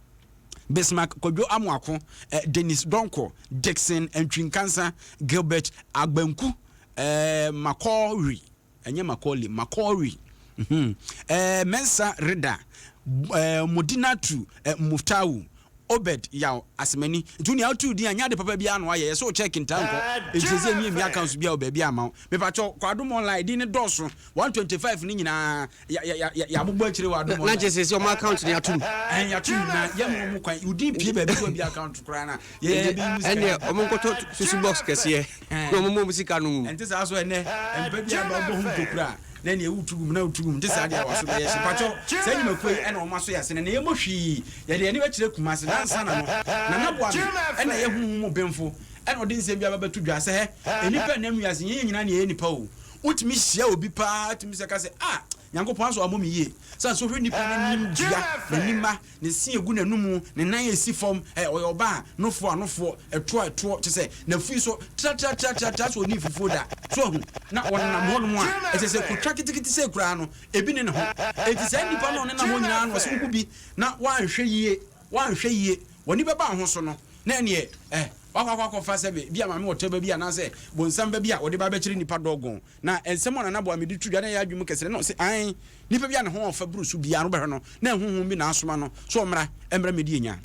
Bismarck Kwadwo Amoako, ɛ, Dennis Donkor, Dickson Antwi Nkansa, Gilbert Agbanku, ɛ, Makɔri, ɛnyɛ Macaulay, Macaulay, mhm, eh, Mensah Reda, eh, Modinatu eh, Muftawu, Obed Yaw Asemani. Nti wo nea wotu din a nyɛ ade papa biara na wayɛ, yɛsɛ wo check ntaa nkɔ. Nti sɛ ɛmi ɛmi accounts biara wɔ baabi ama wo. Mepakyɛw, kɔ Adom Online, din no dɔɔso, 125 no nyinaa yɛabobɔ akyire wɔ Adom Online. Na kyerɛ sɛ sɛ ɔmo account no yɛatom. Ɛn yɛatom na yɛmma ɔmo kwan. Wo din pie baabi sɛ obi account koraa na yɛyɛ bɛyi wo sika. Ɛnneɛ ɔmo nkɔtɔ susu box kɛseɛ. Na wɔn mmɔ wɔn sika no ngu. Ɛnte saa so ɛnɛ mpa bi aba wobɔ ho ntokura a na ɛneɛ wotu gum na wotu gum nte saa deɛ a waso bɛyɛ hye mpakyɛw saa nnwumakuo yi ɛna wɔn aso yɛ ase na ɛnɛ yɛmmɔ hwii yɛde yɛn ani bɛkyerɛ Kumasi nansa na no Nana Boame ɛna ɛyɛ honhom mu benfo ɛna ɔde nsɛm bi aba bɛto dwa sɛ hɛ nnipa ɛnam wiase nyɛ yɛn nyinaa na yɛyɛ nnipa o wotumi hyia obi paa tumi sɛ ka sɛ ah Nyankopɔn asɔ abɔ me yie sane sɛ wohwɛ nnipa no anim dua n'anim ma Ne se egu n'anomu, ne nan esi fam, ɛ, ɔyɛ ɔbaa a, nofoɔ a nofoɔ, ɛtoɔ a ɛtoɔ, kyerɛ sɛ, n'afui so tratratratratra sɛ ɔnnii fufuo da. So wahu? Na ɔnenam hɔnom a, ɛsɛ sɛ kotwa ketekete sei koraa no, ebi ne ne ho. Enti saa nnipa no a ɔnenam hɔ nyinaa no, ɔse wohu bi na woanhwɛ yie, woanhwɛ yie, w'ani bɛba wo ho so no, na ɛneɛ, ɛ, woakɔ akɔ akɔfa sɛbe, bi a maame ɔtɛ ba bi anaasɛ bonsam ba bi a ɔde ba abɛkyere nnipa dɔgɔn. Na nsɛm a Nana Boame de to dwa no yɛ adwene mu kɛse. Na ɔse, Aane, nipa bi a ne ho ɔfa boro so biara no, wobɛhwɛ no, na honhom bi na asoma no sɛ ɔmmra mmra mmɛdi anya.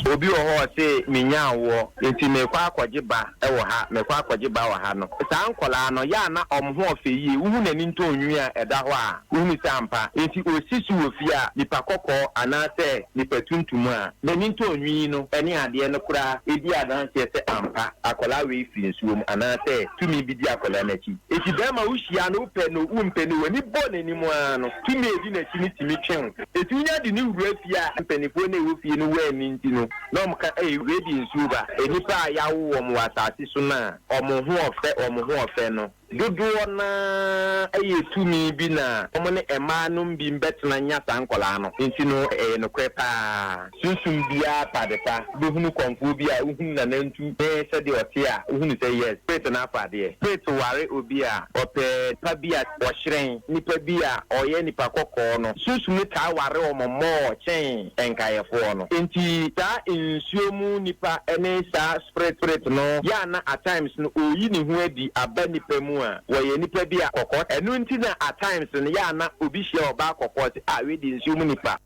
Obi wɔ hɔ a ɔse mennya awoɔ nti merekɔ akɔgye ba wɔ ha, merekɔ akɔgye ba wɔ ha no, saa nkwadaa no, yɛ a na wɔn ho ɔfɛ yie, wohu n'ani ntɔ nwi a ɛda hɔ a, wohunu sɛ ampa. Nti ɔsi so wɔ fie a, nipa kɔkɔɔ anaasɛ nipa tuntum a, n'ani ntɔ nwi no ne adeɛ no koraa di adanseɛ sɛ ampa akwadaa wei firi nsuo mu anaasɛ tumi bi di akwadaa no akyi. Enti barima wohyia no, wopɛ no o, wompɛ no o, w'ani bɔ n'anim ara no, tumi a ɛdi n'akyi no tumi twe wo. Enti wonya de no wura fie a, mpanimfoɔ no a ɛwɔ fie no wɔ ani nti no, na wɔka, Ei, wei de nsuo ba. Nnipa a yɛawo wɔn wɔ asase so no a wɔn ho ɔfɛ, wɔn ho ɔfɛ no, Dodoɔ no ara yɛ tumi bi na wɔn ne mmaa nom bi bɛtena nya saa nkwadaa no nti no ɛyɛ nokorɛ pa ara. Sunsum biara pɛ ade pa. Wobɛhunu kɔmfoɔ bi a wohunu nanantu ne sɛdeɛ ɔte a wohunu sɛ yes spirit no afa adeɛ. Spirit ware obi a ɔpɛ nipa bi a ɔhyerɛn, nipa bi a ɔyɛ nipa kɔkɔɔ no. Sunsum no taa ware wɔn more kyɛn nkaeɛfoɔ no. Nti saa nsuo mu nipa ne saa. Spirit spirit no yɛ a na at times no ɔreyi ne ho adi aba nipa mu a wɔyɛ nipa bi a kɔkɔɔ ɛno nti na at times no yɛ a na obi hyia ɔbaa kɔkɔɔ ɔse ah wei deɛ nsuo mu nipa.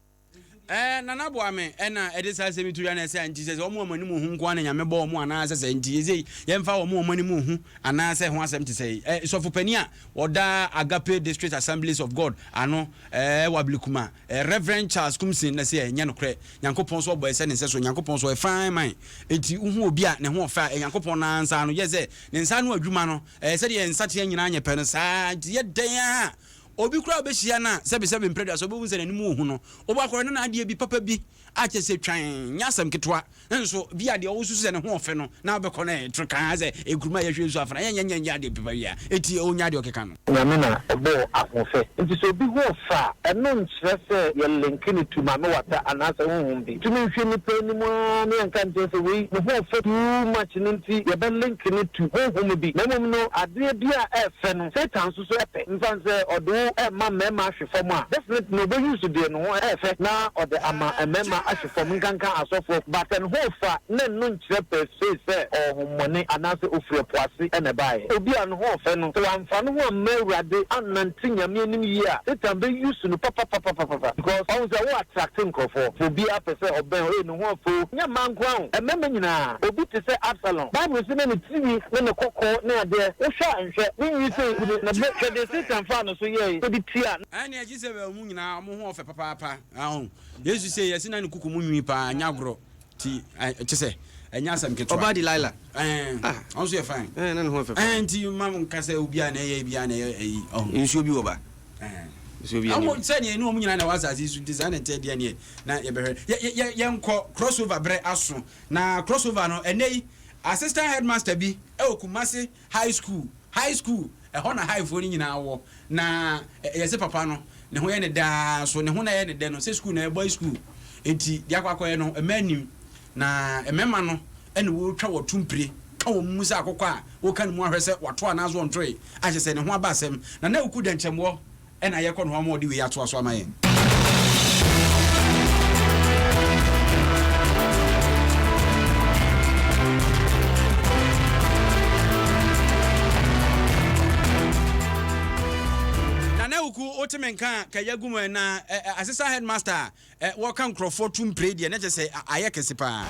Ɛɛ Nana Boame ɛna ɛde saa asɛm yi to dwa na ɛsɛ nti sɛ sɛ wɔn a wɔn anim ohu nko ara na Nyame bɔ wɔn anaa sɛ sɛ nti ɛsei yɛmfa wɔn a wɔn anim ohu anaa sɛ ho asɛm te sɛi. Ɛ Sɔfo panin a ɔda Agape District Assemblies of God ano ɛɛ wɔ Ablekuma ɛ Rev. Charles Kumsin na ɛsɛ ɛnyɛ nokorɛ Nyankopɔn nso ɔbɔɛ sɛ ne nsɛso Nyankopɔn nso ɔyɛ fine man enti wohu obi a ne ho ɔfɛ a ɛyɛ Nyankopɔn no ara nsa ano yɛ sɛ ne nsa ano adwuma no ɛyɛ sɛdeɛ yɛn nsateaa nyinaa nyɛ pɛ no saa nti yɛ dɛn ara a. Obi koraa a wobɛhyia no a sɛbesɛbe mprɛduasa wobɛhu sɛ n'anim wɔ hu no, wobɛkɔ akɔhwɛ no na adeɛ bi papa bi a kyerɛ sɛ twann, nyɛ asɛm ketewa. Nso bi a deɛ wosusu sɛ ne ho ɔfɛ no na wobɛkɔ no ɛtoro kaa sɛ nkuruma a yɛhwie nsu afra, ɛnyɛ nyɛ nyɛ adeɛ papa bi a, enti ɔnnya deɛ ɔkeka no. Nyame na ɔbɔɔ ahoɔfɛ. Nti sɛ obi ho ɔfɛ a, ɛno nkyerɛ sɛ yɛ link no to Maame Wata anaasɛ honhom bi. Tumi nhwɛ nipa anim ara na yɛnka nkyerɛ sɛ wei ne ho ɔfɛ too much no nti yɛbɛ link no to honhom bi. Na mmom no adeɛ bi a ɛɛfɛ no Satan nso so pɛ. Mfa no sɛ ɔde wo rema mmarima ahwe fam a, definitely no ɔbɛ use deɛ ne ho ɛɛfɛ na ɔde ama mmarima ahwe fam nkanka asɔfoɔ. But ne ho fa na ɛno nkyerɛ per se sɛ ɔwɔ hommɔne anaasɛ ɔfiri ɛpo ase na ɛbaeɛ. Obi a ne ho ɔfɛ no, sɛ wamfa ne ho amma Awurade annante Nyame anim yie a, Satan bɛ use no papapapapapa because wahu sɛ wo attract nkorɔfoɔ. Obiara pɛ sɛ ɔbɛn wo, ei ne ho ɔfɛ o. Nyɛ mmaa nko ara o, mmarima nyinaa. Obi te sɛ Absalom, Bible se na ne tirinwi ne ne kɔkɔɔ ne adeɛ, wohwɛ a nhwɛ, ne nwi sei gu ne bo. Hwɛ deɛ Satan faa no so yɛɛe, ɔde tua. Ɛnneɛ gye sɛ wɔn nyinaa wɔn ho ɔfɛ papaapa. Aho. Yesu sei yɛse na ne kuku mu nwi paa nyɛ agorɔ ti kyesɛ ɛnyɛ asɛm ketewa. Ɔbaa Delilah. Ɛɛ ah. Ɔno nso yɛ fine. Ɛɛ na ne ho ɔfɛ paa. Ɛɛ nti ma mo nka sɛ obiara na ɛyɛ biara na ɛyɛ ɛyi ɔho. Nsuo bi wɔ ba. Ɛɛ. Nsuo bi anim. Sɛ neɛ ne wɔn nyinaa na ɛwɔ asase yi so nti saa na ɛteɛ deɛ neɛ na yɛbɛhwɛ. Yɛ yɛ yɛnkɔ crossover berɛ aso na crossover no ɛnɛ yi assistant headmaster bi ɛwɔ Kumasi High school, high school, ɛhɔ na high foɔ no nyinaa wɔ, na yɛse papa no ne ho yɛ no dɛ ara nso ne ho na ɛyɛ no dɛ no sɛ school no ɛyɛ boys school nti deɛ akɔ akɔyɛ no mmaa nnim na mmarima no ɛna wɔtwa wɔto mpire ka wɔn mu sɛ akokɔ a wɔka ne mu ahwɛ sɛ wato anaasɛ ɔntoe a kyerɛ sɛ ne ho aba asɛm na na ɛku dɛnkyɛmmoɔ ɛna yɛkɔ ne hɔ ama ɔde wei atoa so ama yɛn. Nana Awuku wote me nka a ka yagu mu ɛ na assistant headmaster a wɔka nkurɔfoɔ to mpire deɛ na kyerɛ sɛ ayɛ kɛse paa.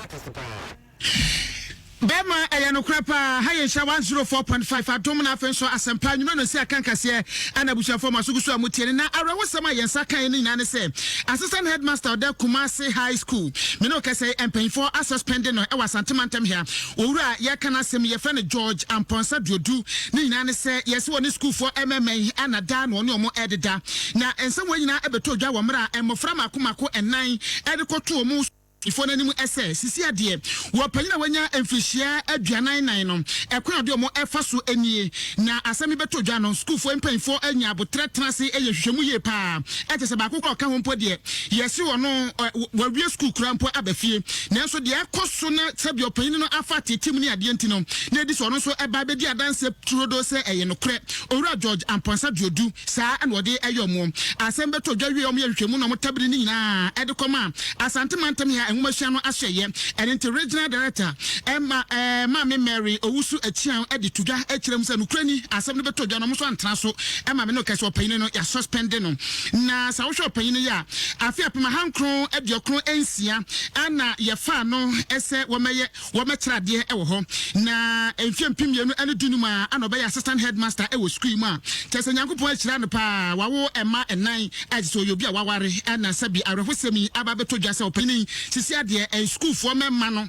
Bɛɛma ɛyɛ nokorɛ paa ha yɛ nhyira 104.5 adom na afei nso asɛmpa anwummerɛ no nsi aka nkaseɛ ɛna abusuafoɔ mo aso gu so a motie no na awerɛhosɛm a yɛn nsa kaeɛ no nyinaa ne sɛ Assistant Headmaster ɔda Kumasi High School me ne wo kasa yi mpanyinfoɔ asuspɛnde no ɛwɔ Asante mantam ha owura a yɛreka n'asɛm yi yɛfrɛ no George Amponsah Duodu ne nyinaa ne sɛ yɛse wɔne sukuufoɔ mmɛmma yi ana daa na ɔne wɔn ɛdeda na nsɛm wei nyinaa ɛbɛtɔ dwa wɔ mmerɛ a mmɔfra mako mako ɛnan ɛde kɔto wɔn Foɔ no anim sɛ, Sisi adeɛ, wɔ panyin a wanya mfirihyia 44 no, ɛkwan a ɔde wɔn fa so nie. Na asɛm yi bɛtɔ dwa no, sukuufoɔ mpanyinfoɔ nya aboterɛ tena ase yɛ nhwehwɛmu yie pa ara. Ɛkyɛ sɛ baako koraa a ɔka ho mpo deɛ, yɛse ɔno wawie sukuu koraa mpo aba fie. Nanso deɛ ɛkɔ so na sɛdeɛ ɔpanyin no afa ateetee mu ne adeɛ nti no, na ɛdi sɛ ɔno nso ba bɛdi adanseɛ turodoo sɛ ɛyɛ nokorɛ. Owura George Amponsah Duodu. Saa na wɔde yɛ wɔn. Asɛm bɛtɔ dwa wie a wɔyɛ nhwehwɛmu na wɔtabiri ne nyinaa de kɔma Asante Mantam ha Nwomasua no asoɛeɛ. Ɛno nti Regional Director ma Maame Mary Owusu Akyiaw de to dwa kyerɛ mu sɛ nokorɛ ni asɛm no bɛtɔ dwa na wɔn nso antena so ma me no kɛsɛ ɔpanyini no yɛasuspɛnde no. Na sɛ wohwɛ ɔpanyini yi a afe 1996 na yɛfaa no sɛ wɔmmɛyɛ Wɔbɛkyerɛ adeɛ wɔ hɔ. Na mfeɛ 2015 a ana ɔbɛyɛ assistant headmaster wɔ sukuu yi mu a, kyerɛ sɛ Nyankopɔn ahyira no paa, wawo mma nnan a kyerɛ sɛ ɔyɛ obi a waware na sɛbi awerɛhosɛm yi aba abɛtɔ dwa sɛ ɔpanin yi sisi adeɛ sukuufoɔ mmarima no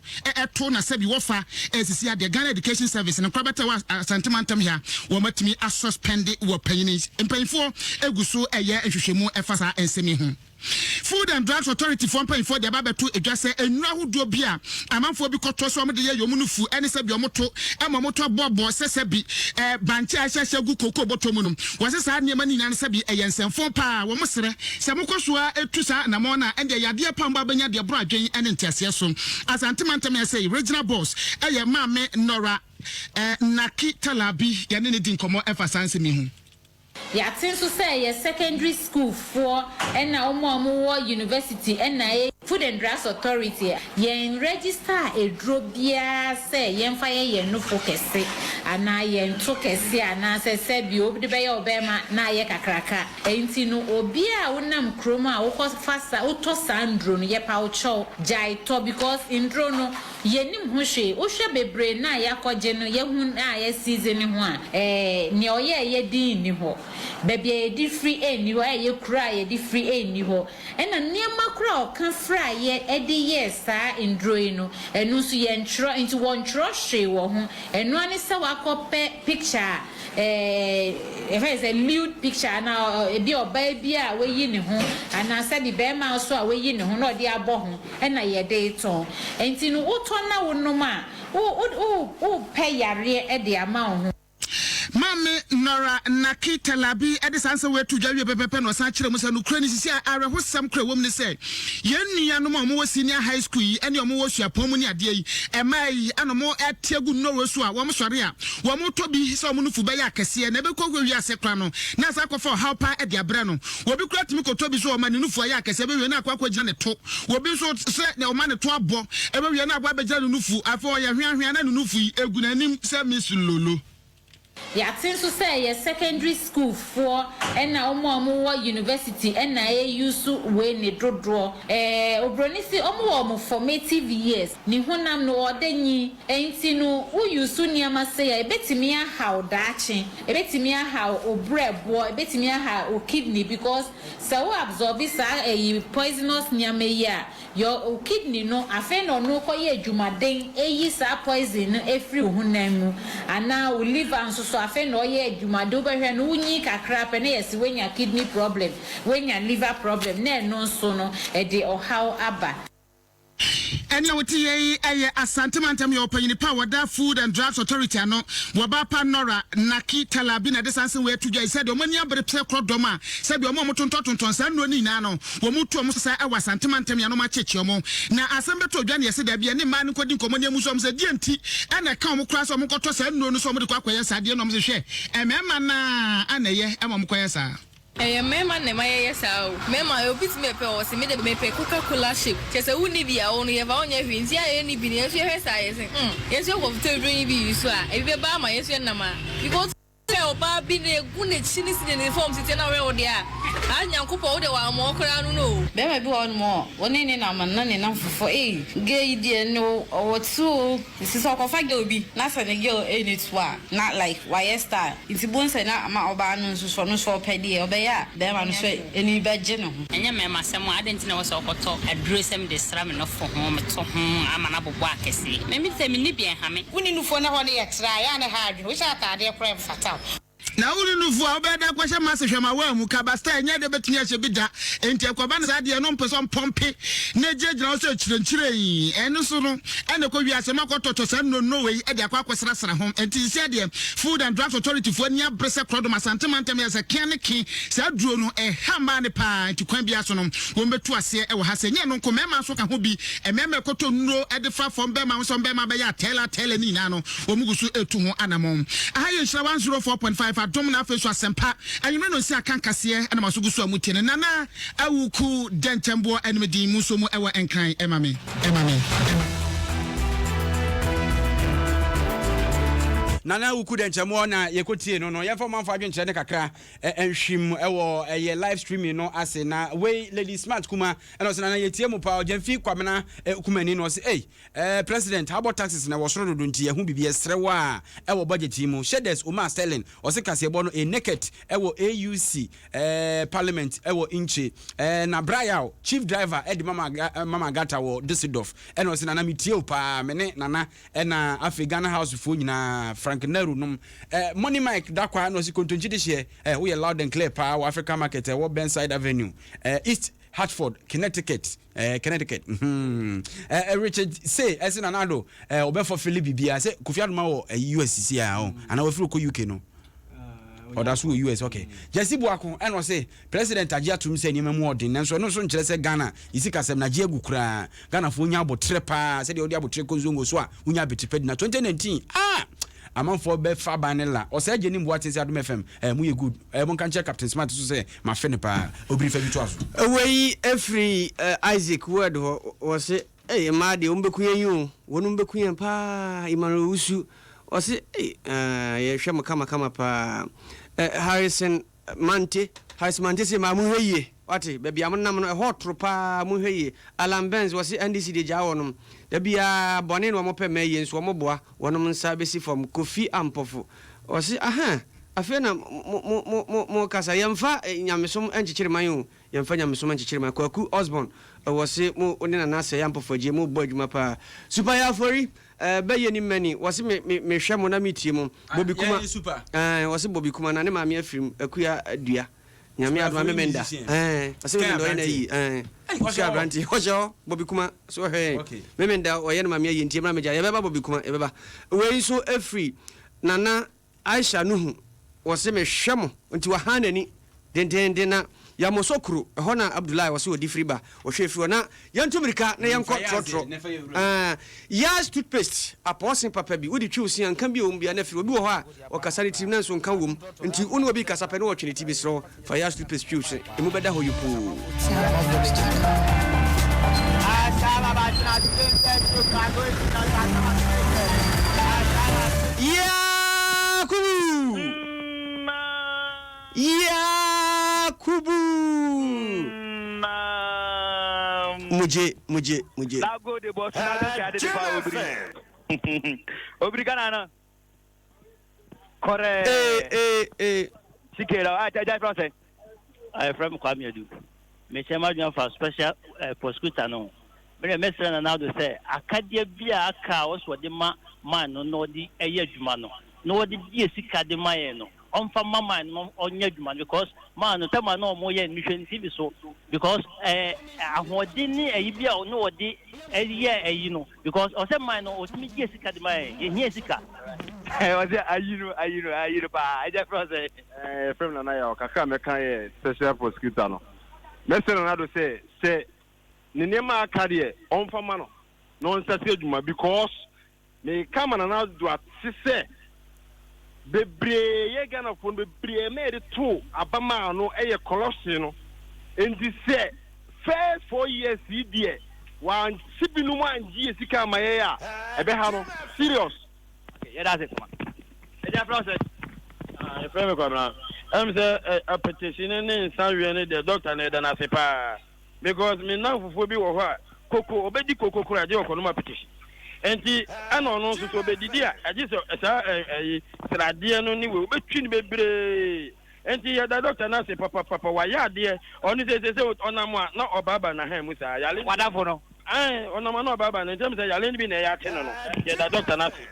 to na sɛbi wɔfa sisi adeɛ Ghana Education Service no nkorabata wɔ Asante mantam ha wɔatumi asuspɛnde wɔ panyin yi. Mpanyinfoɔ gu so yɛ nhwehwɛmu ɛfa saa nsɛm yi ho. Food and Drugs Authority foɔ mpanyinfoɔ de aba abɛto dwa sɛ nnuro ahodoɔ bi a amanfoɔ bi kɔtɔ sɛ wɔde yɛ wɔn nufu ne sɛbi wɔto ma wɔtɔ aboaboa sɛ sɛbi bankye a ɛhyɛhyɛ gu kookoo bɔtɔ mu no, wɔse saa nneɛma no nyinaa no sɛbi ɛyɛ nsɛmfoo paa. Wɔn srɛ sɛ mokɔ so ara tu saa anamɔn no a ɛndeɛ yadeɛ paa mobaa bɛnya deɛ ɛboro adwen ne nteaseɛ so. Asante Mantam ɛsɛi Regional Boss ɛyɛ Maame Nora Naki Talabi yɛne no di nkɔmmɔ ɛfa saa nsɛm yi ho. Yɛate nso sɛ ɛyɛ secondary school foɔ ɛna wɔn a wɔwɔ university ɛna ɛyɛ. Food and Drugs Authority yɛn register aduro biara sɛ yɛnfa yɛ yɛn nufo kɛse anaa yɛn to kɛse anaa sɛ sɛbi wode bɛyɛ ɔbɛɛma na ayɛ kakraka ɛnti no obiara a wonam kurom a wokɔ fa saa wotɔ saa nduro no yɛpa wo kyɛw gyae tɔ because nduro no Yɛnnim ho hwee. Wohwɛ bebree no a yɛakɔgye no, yɛahu no a yɛasiize no ho a, ɛɛ, nea ɔyɛeɛ din nni hɔ. Baabi a yɛde firi nni hɔ, ɛyɛ kuro a yɛde firi nni hɔ. Ɛna nneɛma koraa a ɔka fra. fraeɛ de yɛɛ saa nnuro yi no, ɛno nso yɛntwerɛ, nti wɔntwerɛ hwee wɔ ho. Ɛno ara ne sɛ woakɔpɛ picture a ɛɛ yɛfrɛ no sɛ lewd picture anaa ebi a ɔbaa bi a wayi ne ho anaa sɛbi barima nso a wayi ne ho na ɔde abɔ ho na yɛde retɔn. Nti no wotɔ na wonom a, wo wo wo wopɛ yareɛ de ama wo ho. Maame Nora Naki Terlabi de saa nsɛm wei too dwa wiei pɛpɛɛpɛ na ɔsan kyerɛɛ mu sɛ, Nokorɛ ni, seesei a awerɛhosɛm koro a ɛwɔ mu ne sɛ, yɛn nuanom a wɔwɔ senior high school yi ne wɔn wɔ suapɔn mu ne adeɛ yi, mmaa yi na wɔte agu nnuro so a wɔsɔre a wɔtɔ bi sɛ wɔn nufu bɛyɛ akɛseɛ na ɛbɛkɔ wiase koraa no na asan akɔfa ɔhaw paa de abrɛ no. Obi koraa tumi kɔtɔ bi so ɔma ne nufu ayɛ akɛseɛ bɛwie na akɔ akɔgyina ne to. Obi nso sɛ na ɔma ne to abɔ ɛbɛwie na akɔ abɛgyina ne nufu. Afei ɔyɛ hweahwea na ne nufu yi gu n'anim sɛ Miss Lolo. Yɛate nso sɛ ɛyɛ secondary school foɔ ɛna wɔn a wɔn wɔ university ɛna ɛ use wei ne dodoɔ. Ɛɛ obroni se wɔn wɔ wɔn formative years, ne honam no ɔɔdɛ nyin, ɛnti no wo use nneɛma sei a ɛbɛtumi ahaw daakye. Ebetumi ahaw wo brɛboɔ, ebetumi ahaw wo kidney because sɛ wo absorb saa ɛyi poisonous nneɛma yi a, your wo kidney no afei na ɔno kɔyɛ adwumaden ɛyi saa poison no ɛfiri wo honam mu anaa wo liver nso so afei na ɔyɛ adwumaden wobɛhwɛ no wo nyin kakra pɛ na yɛse woanya kidney problem, woanya liver problem na ɛno nso no ɛde ɔhaw aba. Ɛnne a wote yɛ yi yɛ Asante Mantam yɛ ɔpanyin pa a wɔda Food and Drugs Authority ano, Wɔbaapa Nora Naki Talabi na ɛde saa nsɛm wei ato dwa yi sɛdeɛ wɔn ani abere sɛ korɔdɔm a sɛdeɛ wɔn a wɔtontɔntontɔn saa nnuro no nyinaa no wɔn tu wɔn so saa ɛwɔ Asante Mantam yi ano wɔakyekye wɔn na asɛm bɛtɔ dwa na yɛse daabi ɛne mmaa no nkɔdi nkɔmmɔ ne amu so wɔn sɛ deɛ nti ɛna ɛka wɔn koraa sɛ wɔn nkɔtɔ saa nnuro no sɛ wɔn de kɔ akɔyɛ saa deɛ na wɔn se hwɛ mmarima no ara na ɛyɛ ɛma wɔn kɔyɛ saa. Ɛyɛ mmarima na ɛma yɛyɛ saa o. Mmarima obi tumi bɛpɛ ɔse me de mepɛ coca cola shape kyerɛ sɛ wonni bi a wo no yɛfa wonyɛ hwee nti a yɛnni bi no yɛn nso yɛhwɛ saa yɛse hmm yɛn nso yɛkɔ tɔ aduro yi bi use a ebi bɛba ama yɛn nso yɛnam a because sɛ ɔbaa bi na egu n'akyi ne sɛdeɛ ne form si teɛ na ɔhwɛ wo deɛ a ah Nyankopɔn wo deɛ wammɔ wo koraa no no o. Bɛrima bi wɔ hɔnom a wo ne ne nam na ne namfofoɔ ei girl yi deɛ no ɔwɔ tu o. Nti sɛ ɔkɔfa girl bi na sɛ ne girl ɛnni to a na like wayɛ style nti bohu sɛ na ama ɔbaa no nso so ɔno nso ɔpɛ deɛ ɔbɛyɛ a bɛɛma no nso ani bɛgye ne ho. Ɛnyɛ mmarima asɛm a, adɛn nti na ɛwɔ sɛ ɔkɔtɔ aduro sɛ mede sra me nofo ho, meto ho ama no abobɔ akɛseɛ? Me me sɛ menni bi a, ɛnha me. Wonni nufoɔ na hɔ no yɛ traa, ɛyɛ a na ɛha adwene. Wohyɛ ataadeɛ koraa a ɛmfata wo. Na wo ne nufu a wobɛyɛ dɛ akɔhyɛ m'ase hwɛ ma woanhu ka basta ɛnyɛ dɛ bɛtumi ahyɛ bi da enti ɛkɔba no saa deɛ no mpɛ sɛ ɔmpɔmpe na ɛgyinagyina hɔ sɛ kyerɛnkyerɛn ɛno nso no ɛna ɛkɔ wiase ma akɔtɔtɔ saa nnuro wei de akɔ akɔsrasra ho enti sisia deɛ Food and Drugs Authority foɔ ani abere sɛ korɔdom Asante mantam yɛ sɛ kea ne ke saa duro no ɛha mmaa no paa enti kwan biara so no wɔn bɛtu aseɛ ɛwɔ ha sɛ nyɛ no nko mmarima nso ka ho bi mmarima ɛkɔtɔ nnuro de fa fam bɛrima ho sɛ bɛrima bɛyɛ atɛɛla atɛɛla ne nyinaa no Wɔn gu so retu ho anamɔn. Aha yɛ Nhyira 104.5 Adom na afei nso Asɛmpa. Anwummere no nsia aka nkaseɛ ɛna maso gu so a mutie no. Nana Awuku Dɛnkyɛmboɔ ɛne me din mu nso mu ɛwɔ Nkran ɛma me ɛma me ɛma. Nana Awuku Dɛnkyɛmboɔ na yɛkɔtie no no. Yɛmfa ɔmanfoɔ adwenkyerɛ no kakra nhwim wɔ ɛyɛ live streaming no ase. Na wei Lady Smart Kuma ɛna ɔse Nana yɛtie mo paa. Ɔgyamfi Kwabena Kumani na ɔse ei Eh president habɔ taxes na ɛwɔ soro dodo nti ɛho biribi yɛsrɛ wo a ɛwɔ budget yi mu Shedes Omar Sterling ɔse kaseɛbɔ no e naked ɛwɔ AUC eh parliament ɛwɔ Inche eh na Brayaw chief driver ɛde mama mama Gata wɔ Dusseldorf ɛna ɔse nana metie wo paa mene nana ɛna afei Ghana house foɔ nyinaa Frank Naru nom eh Money Mike Dakwa ɛna ɔse kontonkyi dehyeɛ eh woyɛ loud and clear paa wɔ Africa market ɛwɔ Burnside Avenue eh East Hartford, Connecticut, eh, Connecticut. Mm-hmm. Eh, eh, Richard say, ɛsɛ Nana Addo, eh, ɔbɛfɔ fili biribiara sɛ Kofi Adoma wɔ eh, US sisi a, oh, anaa wafiri kɔ UK no. ɔda so wɔ US okay. Jesse Buako ɛna ɔse president agye atum sɛ nneɛma mu ɔden nanso ɛno nso nkyerɛ sɛ Ghana yɛsi kasɛm na agye agu koraa. Ghanafoɔ nya abotrɛ paa sɛdeɛ wode abotrɛ kɔ nzongo so a wonya abetepɛ di na 2019 ah amanfoɔ bɛfa aban ne la ɔsɛ agye ne mboa ten sɛ Adom FM eh, mo yɛ good eh, monka nkyerɛ Captain Smart so sɛ mafe no paa obiri fa bi toa so. Wei firi Isaac word hɔ, wɔse ei mmaa deɛ wɔn bɛku yɛn yi o, wɔnom bɛku yɛn paa, Emmanuel Owusu ɔse ei aah yɛhwɛ mo kama kama paa, Harrison Mante, Harrison Mante se mmaa monhwɛ yie wate, baabi a monam no ɛhɔ ɔtoro paa monhwɛ yie, Alan Benz wɔse NDC deɛ gyaa wɔnom, da biara bɔne na wɔpɛ mmaa yie nso wɔboa wɔnom nsa bɛsi fam, Kofi Ampofo ɔse ahaa. Afei na mo mo mo mo mo kasa. Yɛnfa nyamesom nkyekyere man o. Yɛnfa nyamesom nkyekyere man. Kwaku Osborn wɔ se mo ne Nana Asɛe Ampofo Agyei mo bɔ adwuma paa. Super Yaw Afori eh, bɛyɛ ni mmani. Wɔ se me me me hwɛ mo na me tie mo. Bobi Kuma eh, wɔ se Bobi Kuma na ne maame afirim Akua Dua. Nyame adom a Memenda eh, ɔse Memenda ɔyɛ n'ayi eh, ɔhyɛ aberanteɛ ɔhyɛ hɔ Bobi Kuma so ɔhwɛ yɛn Memenda ɔyɛ ne maame ayi nti ɛmra megya yɛbɛba Bobi Kuma yɛbɛba. Wei nso ɛfiri Nana Aisha Nuhu wɔse mehwɛ mo nti wahan n'ani dendeenden na Yamoussoukro ɛhɔ na Abdoulaye wɔse ɔdi firi ba ɔhwɛ firi hɔ na yɛntu mirika na yɛnkɔ trɔtrɔ eh, Yaz toothpaste apɔɔse papa bi wode twi wo se a nka bi a ɛwɔ mu biara na afiri obi wɔ hɔ a ɔkasa ne tirim nanso nka wom nti wo ne obi rekasa pɛ na ɔtwe ne ti mesrɛ wo fa Yaz toothpaste twi wo se emu bɛda hɔ yopoo. Yakubu! Yakubu! Muje, muje, muje. Obiri kana na. Correct. Ee, ee, ee. Sikela, ah, jai France. I from Kwame Adu. Me kyɛ m'adwene fa special eh, prosecutor no. Me deɛ mɛsrɛ Nana Addo sɛ akadeɛ bi a aka a ɔsɛ ɔde ma man no na ɔde ɛyɛ adwuma no na ɔde gye sika de ma yɛn no ɔmfa ma man no na ɔnyɛ adwuma no because man no tɛma na ɔmo yɛ no mehwɛ no TV so because ɛɛ ahoɔden ne ɛyi bi a ɔno ɔde ɛyɛ ɛyi no Because ɔsɛ man no ɔtumi gye sika de ma yɛn, yɛhia sika. Ɔsɛ ayi no ayi no ayi no paa ɛgya frɛ ɔsɛ. Ɛɛ yɛfrɛ me Nana Yaw kakra a mɛka yɛ special prosecutor no mɛsrɛ Nana Addo sɛ sɛ ne nneɛma a aka deɛ ɔmfa ma no na ɔnsase adwuma because meka ma Nana Addo ate sɛ Bebree yɛ Ghanafoɔ no bebree ɛma yɛde too aba maa no yɛ corruption no nti sɛ first 4 years yi deɛ wankye binom angye yɛ sika ama yɛn a ɛbɛha no serious. Okay, yɛda ase kuma. Ɛgya frɛ sɛ. Ah, yɛfrɛ me Kwabena. Ɛm sɛ apɛtɛsi no ne nsa weɛ no deɛ dɔkta no yɛda no ase paa. Because me nnamfofoɔ bi wɔ hɔ a, koko, ɔbɛdi koko koraa gye ɔkɔnom apetesi. Nti ɛna ɔno nso sɛ ɔbɛdidi a, ɛgye sɛ saa ɛyi sradeɛ no ne wei, ɔbɛtwi no bebree. Nti yɛda dɔkta no ase papapapa, wayɛ adeɛ. Ɔno sɛ sɛ sɛ ɔnam a na ɔbaaba n'ahan mu saa. Yale. Wadafo no. Ae, ɔnam a na ɔbaaba no, nti ɛm sɛ yale no bi na ɛyɛ ate no no. Yɛda dɔkta no ase.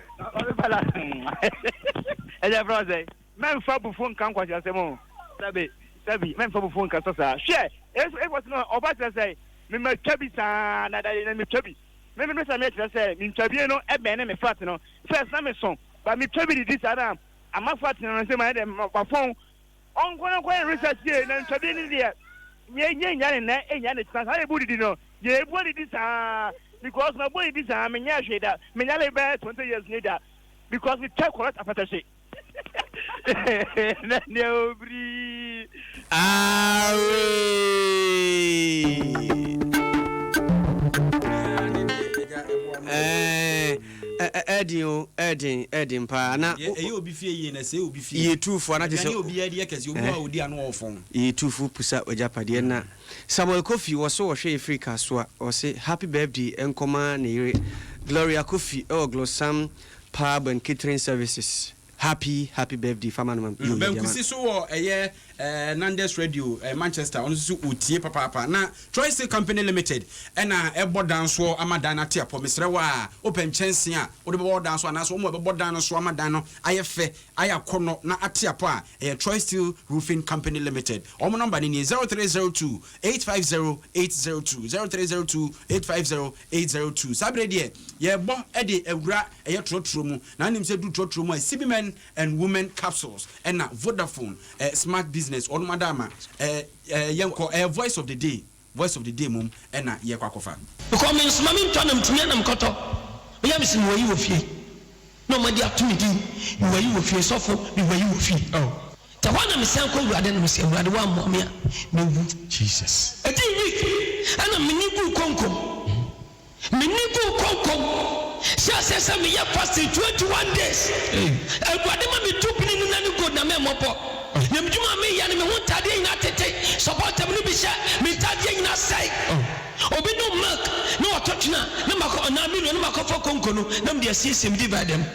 Ɛyɛ frɛ sɛ. Mɛmfa abufuo nka nkwaseasɛm o. Sɛbi, sɛbi, mɛmfa abufuo nkasa saa. Hwɛ! Yesu efɔ se no, ɔba kyerɛ sɛ, Mema twa bi saa, na da na metwa bi. Me me sɛ mekyerɛ sɛ, me ntwa bie no ɛbɛn ne me fat no. First na me so, but me twa bi didi saa na ama fat no sɛ mayɛ dɛ mafɔn. Ɔnkɔ na ɔnkɔyɛ research yie na ntwa bie no deɛ, yɛ nyɛ nya ne nnɛ, nya ne kyena. Saa yɛ bu didi no, yɛ bu adidi saa because ma bu adidi saa, menyɛɛ hwee da. Menyale bɛyɛ 20 years ni da because me twa correct apɛtɛhye. Na nea obiri. Awee. Ɛɛden o, ɛɛden, ɛɛden paa. Na ɛyɛ obi fie yie na ɛsɛe obi fie. Yɛ tuufo anagye sɛ aduane obi adi akɛse obi a odi ano ɔfɔn. Yɛ tuufo pusa w'agyapadeɛ na Samuel Kofi wɔ so wɔhwɛ yɛ firi Kasoa ɔse happy birthday nkɔma ne yere Gloria Kofi ɛwɔ Glosam Pub and Catering Services happy happy birthday fama no ma yo yɛde ama Bankusi so wɔ ɛyɛ eh, Nandes Radio eh, Manchester ɔno nso so ɔtie papaapa na Troy Steel Company Limited ɛna ɛbɔ dan soɔ ama dan no ate apɔ mesrɛ wo a wopɛ nkyɛnse a wode bɛbɔ dan so anaasɛ wɔn a ɛbɛbɔ dan no so ama dan no ayɛ fɛ ayɛ akɔnnɔ na ate apɔ a ɛyɛ Troy Steel Roofing Company Limited wɔn nɔmba no nie 0302 850 802 0302 850 802 Saa berɛ deɛ yɛrebɔ de awura ɛyɛ trɔtrɔ mu na wonim sɛ duru trɔtrɔ mu a CB Men and Women Capsules ɛna Vodafone eh, Smart Business wɔnom ada ama eh, eh, yɛnkɔ eh, Voice of the Day Voice of the Day mom ɛna yɛkɔ akɔfa. Because me nsoma me ntɔ na metumi anam kɔtɔ meyɛ me se mewɔ yi wɔ fie na ɔmo de ato me din mewɔ yi wɔ fie sɔfo mewɔ yi wɔ fie oh. Tɛ hɔ na mesan kɔ awurade na mese awurade woammoa me a mɛwu. Jesus. Ɛdii week ɛna meni guu konkom meni guu konkom hyɛ aseɛ sɛ meyɛ fasting 21 days awurade ma me tu pini no na ne gold na mɛmmɔbɔ na medwuma a meyɛ no me ho ntaadeɛ nyinaa tete sɔpɔtam no bi hyɛ me ntaadeɛ nyinaa sɛe obi nom milk na watɔ twena na makɔ anaa milo na makɔfa konko no na mede asiesie me divide mu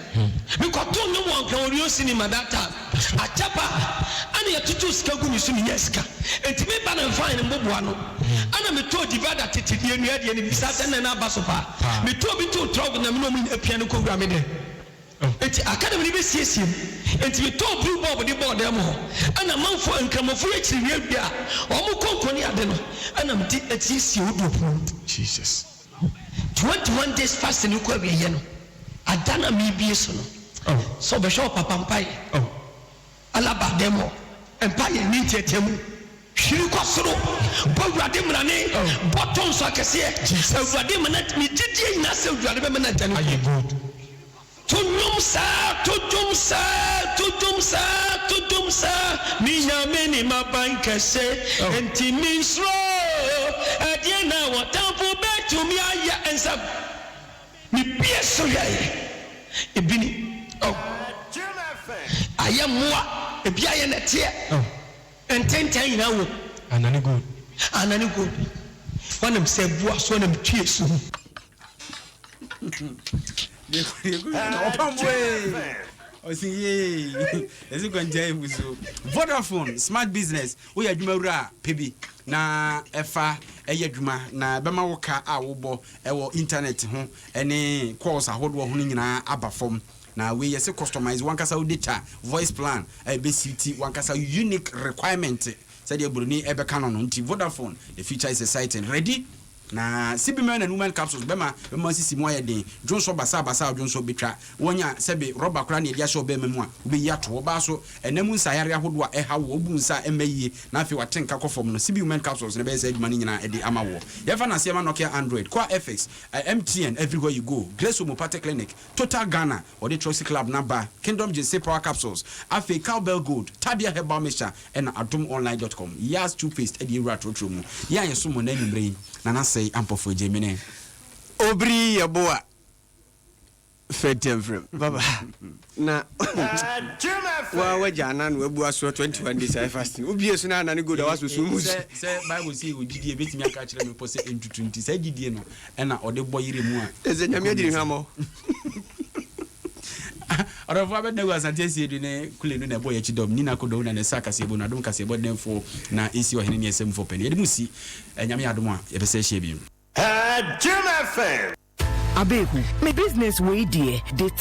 mekɔto nnwom wɔ Nkran Orion cinema that time. Akyɛ paa ɛna yɛtotoo sika gu me so menyaa sika. Enti me ba na mfae no mboboa ano. Ɛna metɔɔ divider tete deɛ nnua deɛ no bi saa sɛ nnɛ no aba so paa. Metɔɔ bi too trunk na me ne wɔn nyinaa pia no kɔwura me dan. Enti aka na mede bɛsiesie mu. Enti metɔɔ blue bulb de bɔɔ dan mu hɔ. Ɛna amanfoɔ, Nkramofoɔ yi akyiri wie wie a wɔn kɔ nkɔ ne ade no ɛna mede asiesie wardrobe no mu. Jesus. 21 days fasting no kɔ awieɛ no, ada no a merebie so no, sɛ ɔbɛhwɛ ɔpapa mpaeɛ, Alaba dɛm hɔ, mpaeɛ ne nteateamu, hwiri kɔ soro, bɔ Awurade mmrane, bɔ tonso akɛseɛ, Awurade ma na, me gyidie nyinaa sɛ Awurade bɛma no agya no kuro. To nnwom saa, to dwom saa, to dwom saa, to dwom saa, Me Nyame ne m'abankɛse, enti mensuro. Ɛdeɛn na w'atamfo bɛtumi ayɛ? Nsɛm mebue so hwɛeɛ, ebi ni, oh, ayɛ mmoa, ebi ayɛ nɛteɛ, ntɛntɛn nyinaa wom. Anane gold. Anane gold. Wɔnam sɛ bua so, wɔnam tue so. Ɔsi yee ɛsi kwankyɛn ebu so. Vodafone smart business woyɛ adwuma wura a pɛ bi na ɛfa ɛyɛ adwuma na ɛbɛma wo ka a wobɔ ɛwɔ internet ho ɛne calls ahodoɔ ho no nyinaa aba fam. Na wei yɛse customize wankasa wo data voice plan a ɛbɛsuiti wankasa unique requirement sɛdeɛ buroni ɛbɛka no no nti Vodafone the future is exciting ready. Na sibi men and women capsules bɛma bɛma sisi mu ayɛ den, dwonsɔ basabasa a dwonsɔ betwa, wɔnya sɛbe rɔba koraa na yɛde ahyɛ ɔbarima mu a, wobeyi ato hɔ. Ɔbaa so, ɛna mu nsayare ahodoɔ a ɛhaw wo, wobu nsa a ɛmma yie, na afei wate nka kɔ fam no, sibi women capsules no bɛyɛ saa adwuma no nyinaa de ama woɔ. Yɛmfa no aseɛ ma Nokia Android, Koa FX, MTN, Everywhere You Go, Grace Homeopathic Clinic, Total Ghana, wɔde Troxy Club no aba, Kingdom Ginseng Power Capsules, afei Cowbell Gold, Tabia Herbal Mixture, ɛna Adomonline dot com, Yaz Toothpaste de awura trɔtrɔ mu. Yɛn a yɛsom mo nnɛ anwummere yi, Nana Sɛe Ampɔfoɔ Gyamine. Obiri yɛ bo a fɛntɛmfrɛm papa na wa wagya anan na wabu asoɔ 21 days ayɛ fasting wobie so na anane gold a wasoso mu so. Sɛ Bible se yɛwɔ gyidie ɛbɛtumi aka akyerɛ mmepɔ sɛ ɛntutu nti saa gyidie no ɛna ɔde bɔ yere mu a. Ɛsɛ Nyame adi ne hwammɔ. Ɔdɔfoɔ Abednego Asante Asiedu ne Kule no na ɛbɔ yɛn akyi dɔm. Nina Kodow na ne nsa kaseɛbɔ no, Adom Kaseɛbɔ Dɛmfoɔ na ɛsi ɔhene ne ɛsɛmfoɔ panin. Yɛde mo si, Nyame yɛ adom a, yɛbɛsan ahyia bio. Jim FM. Abeeku, me business wei deɛ data.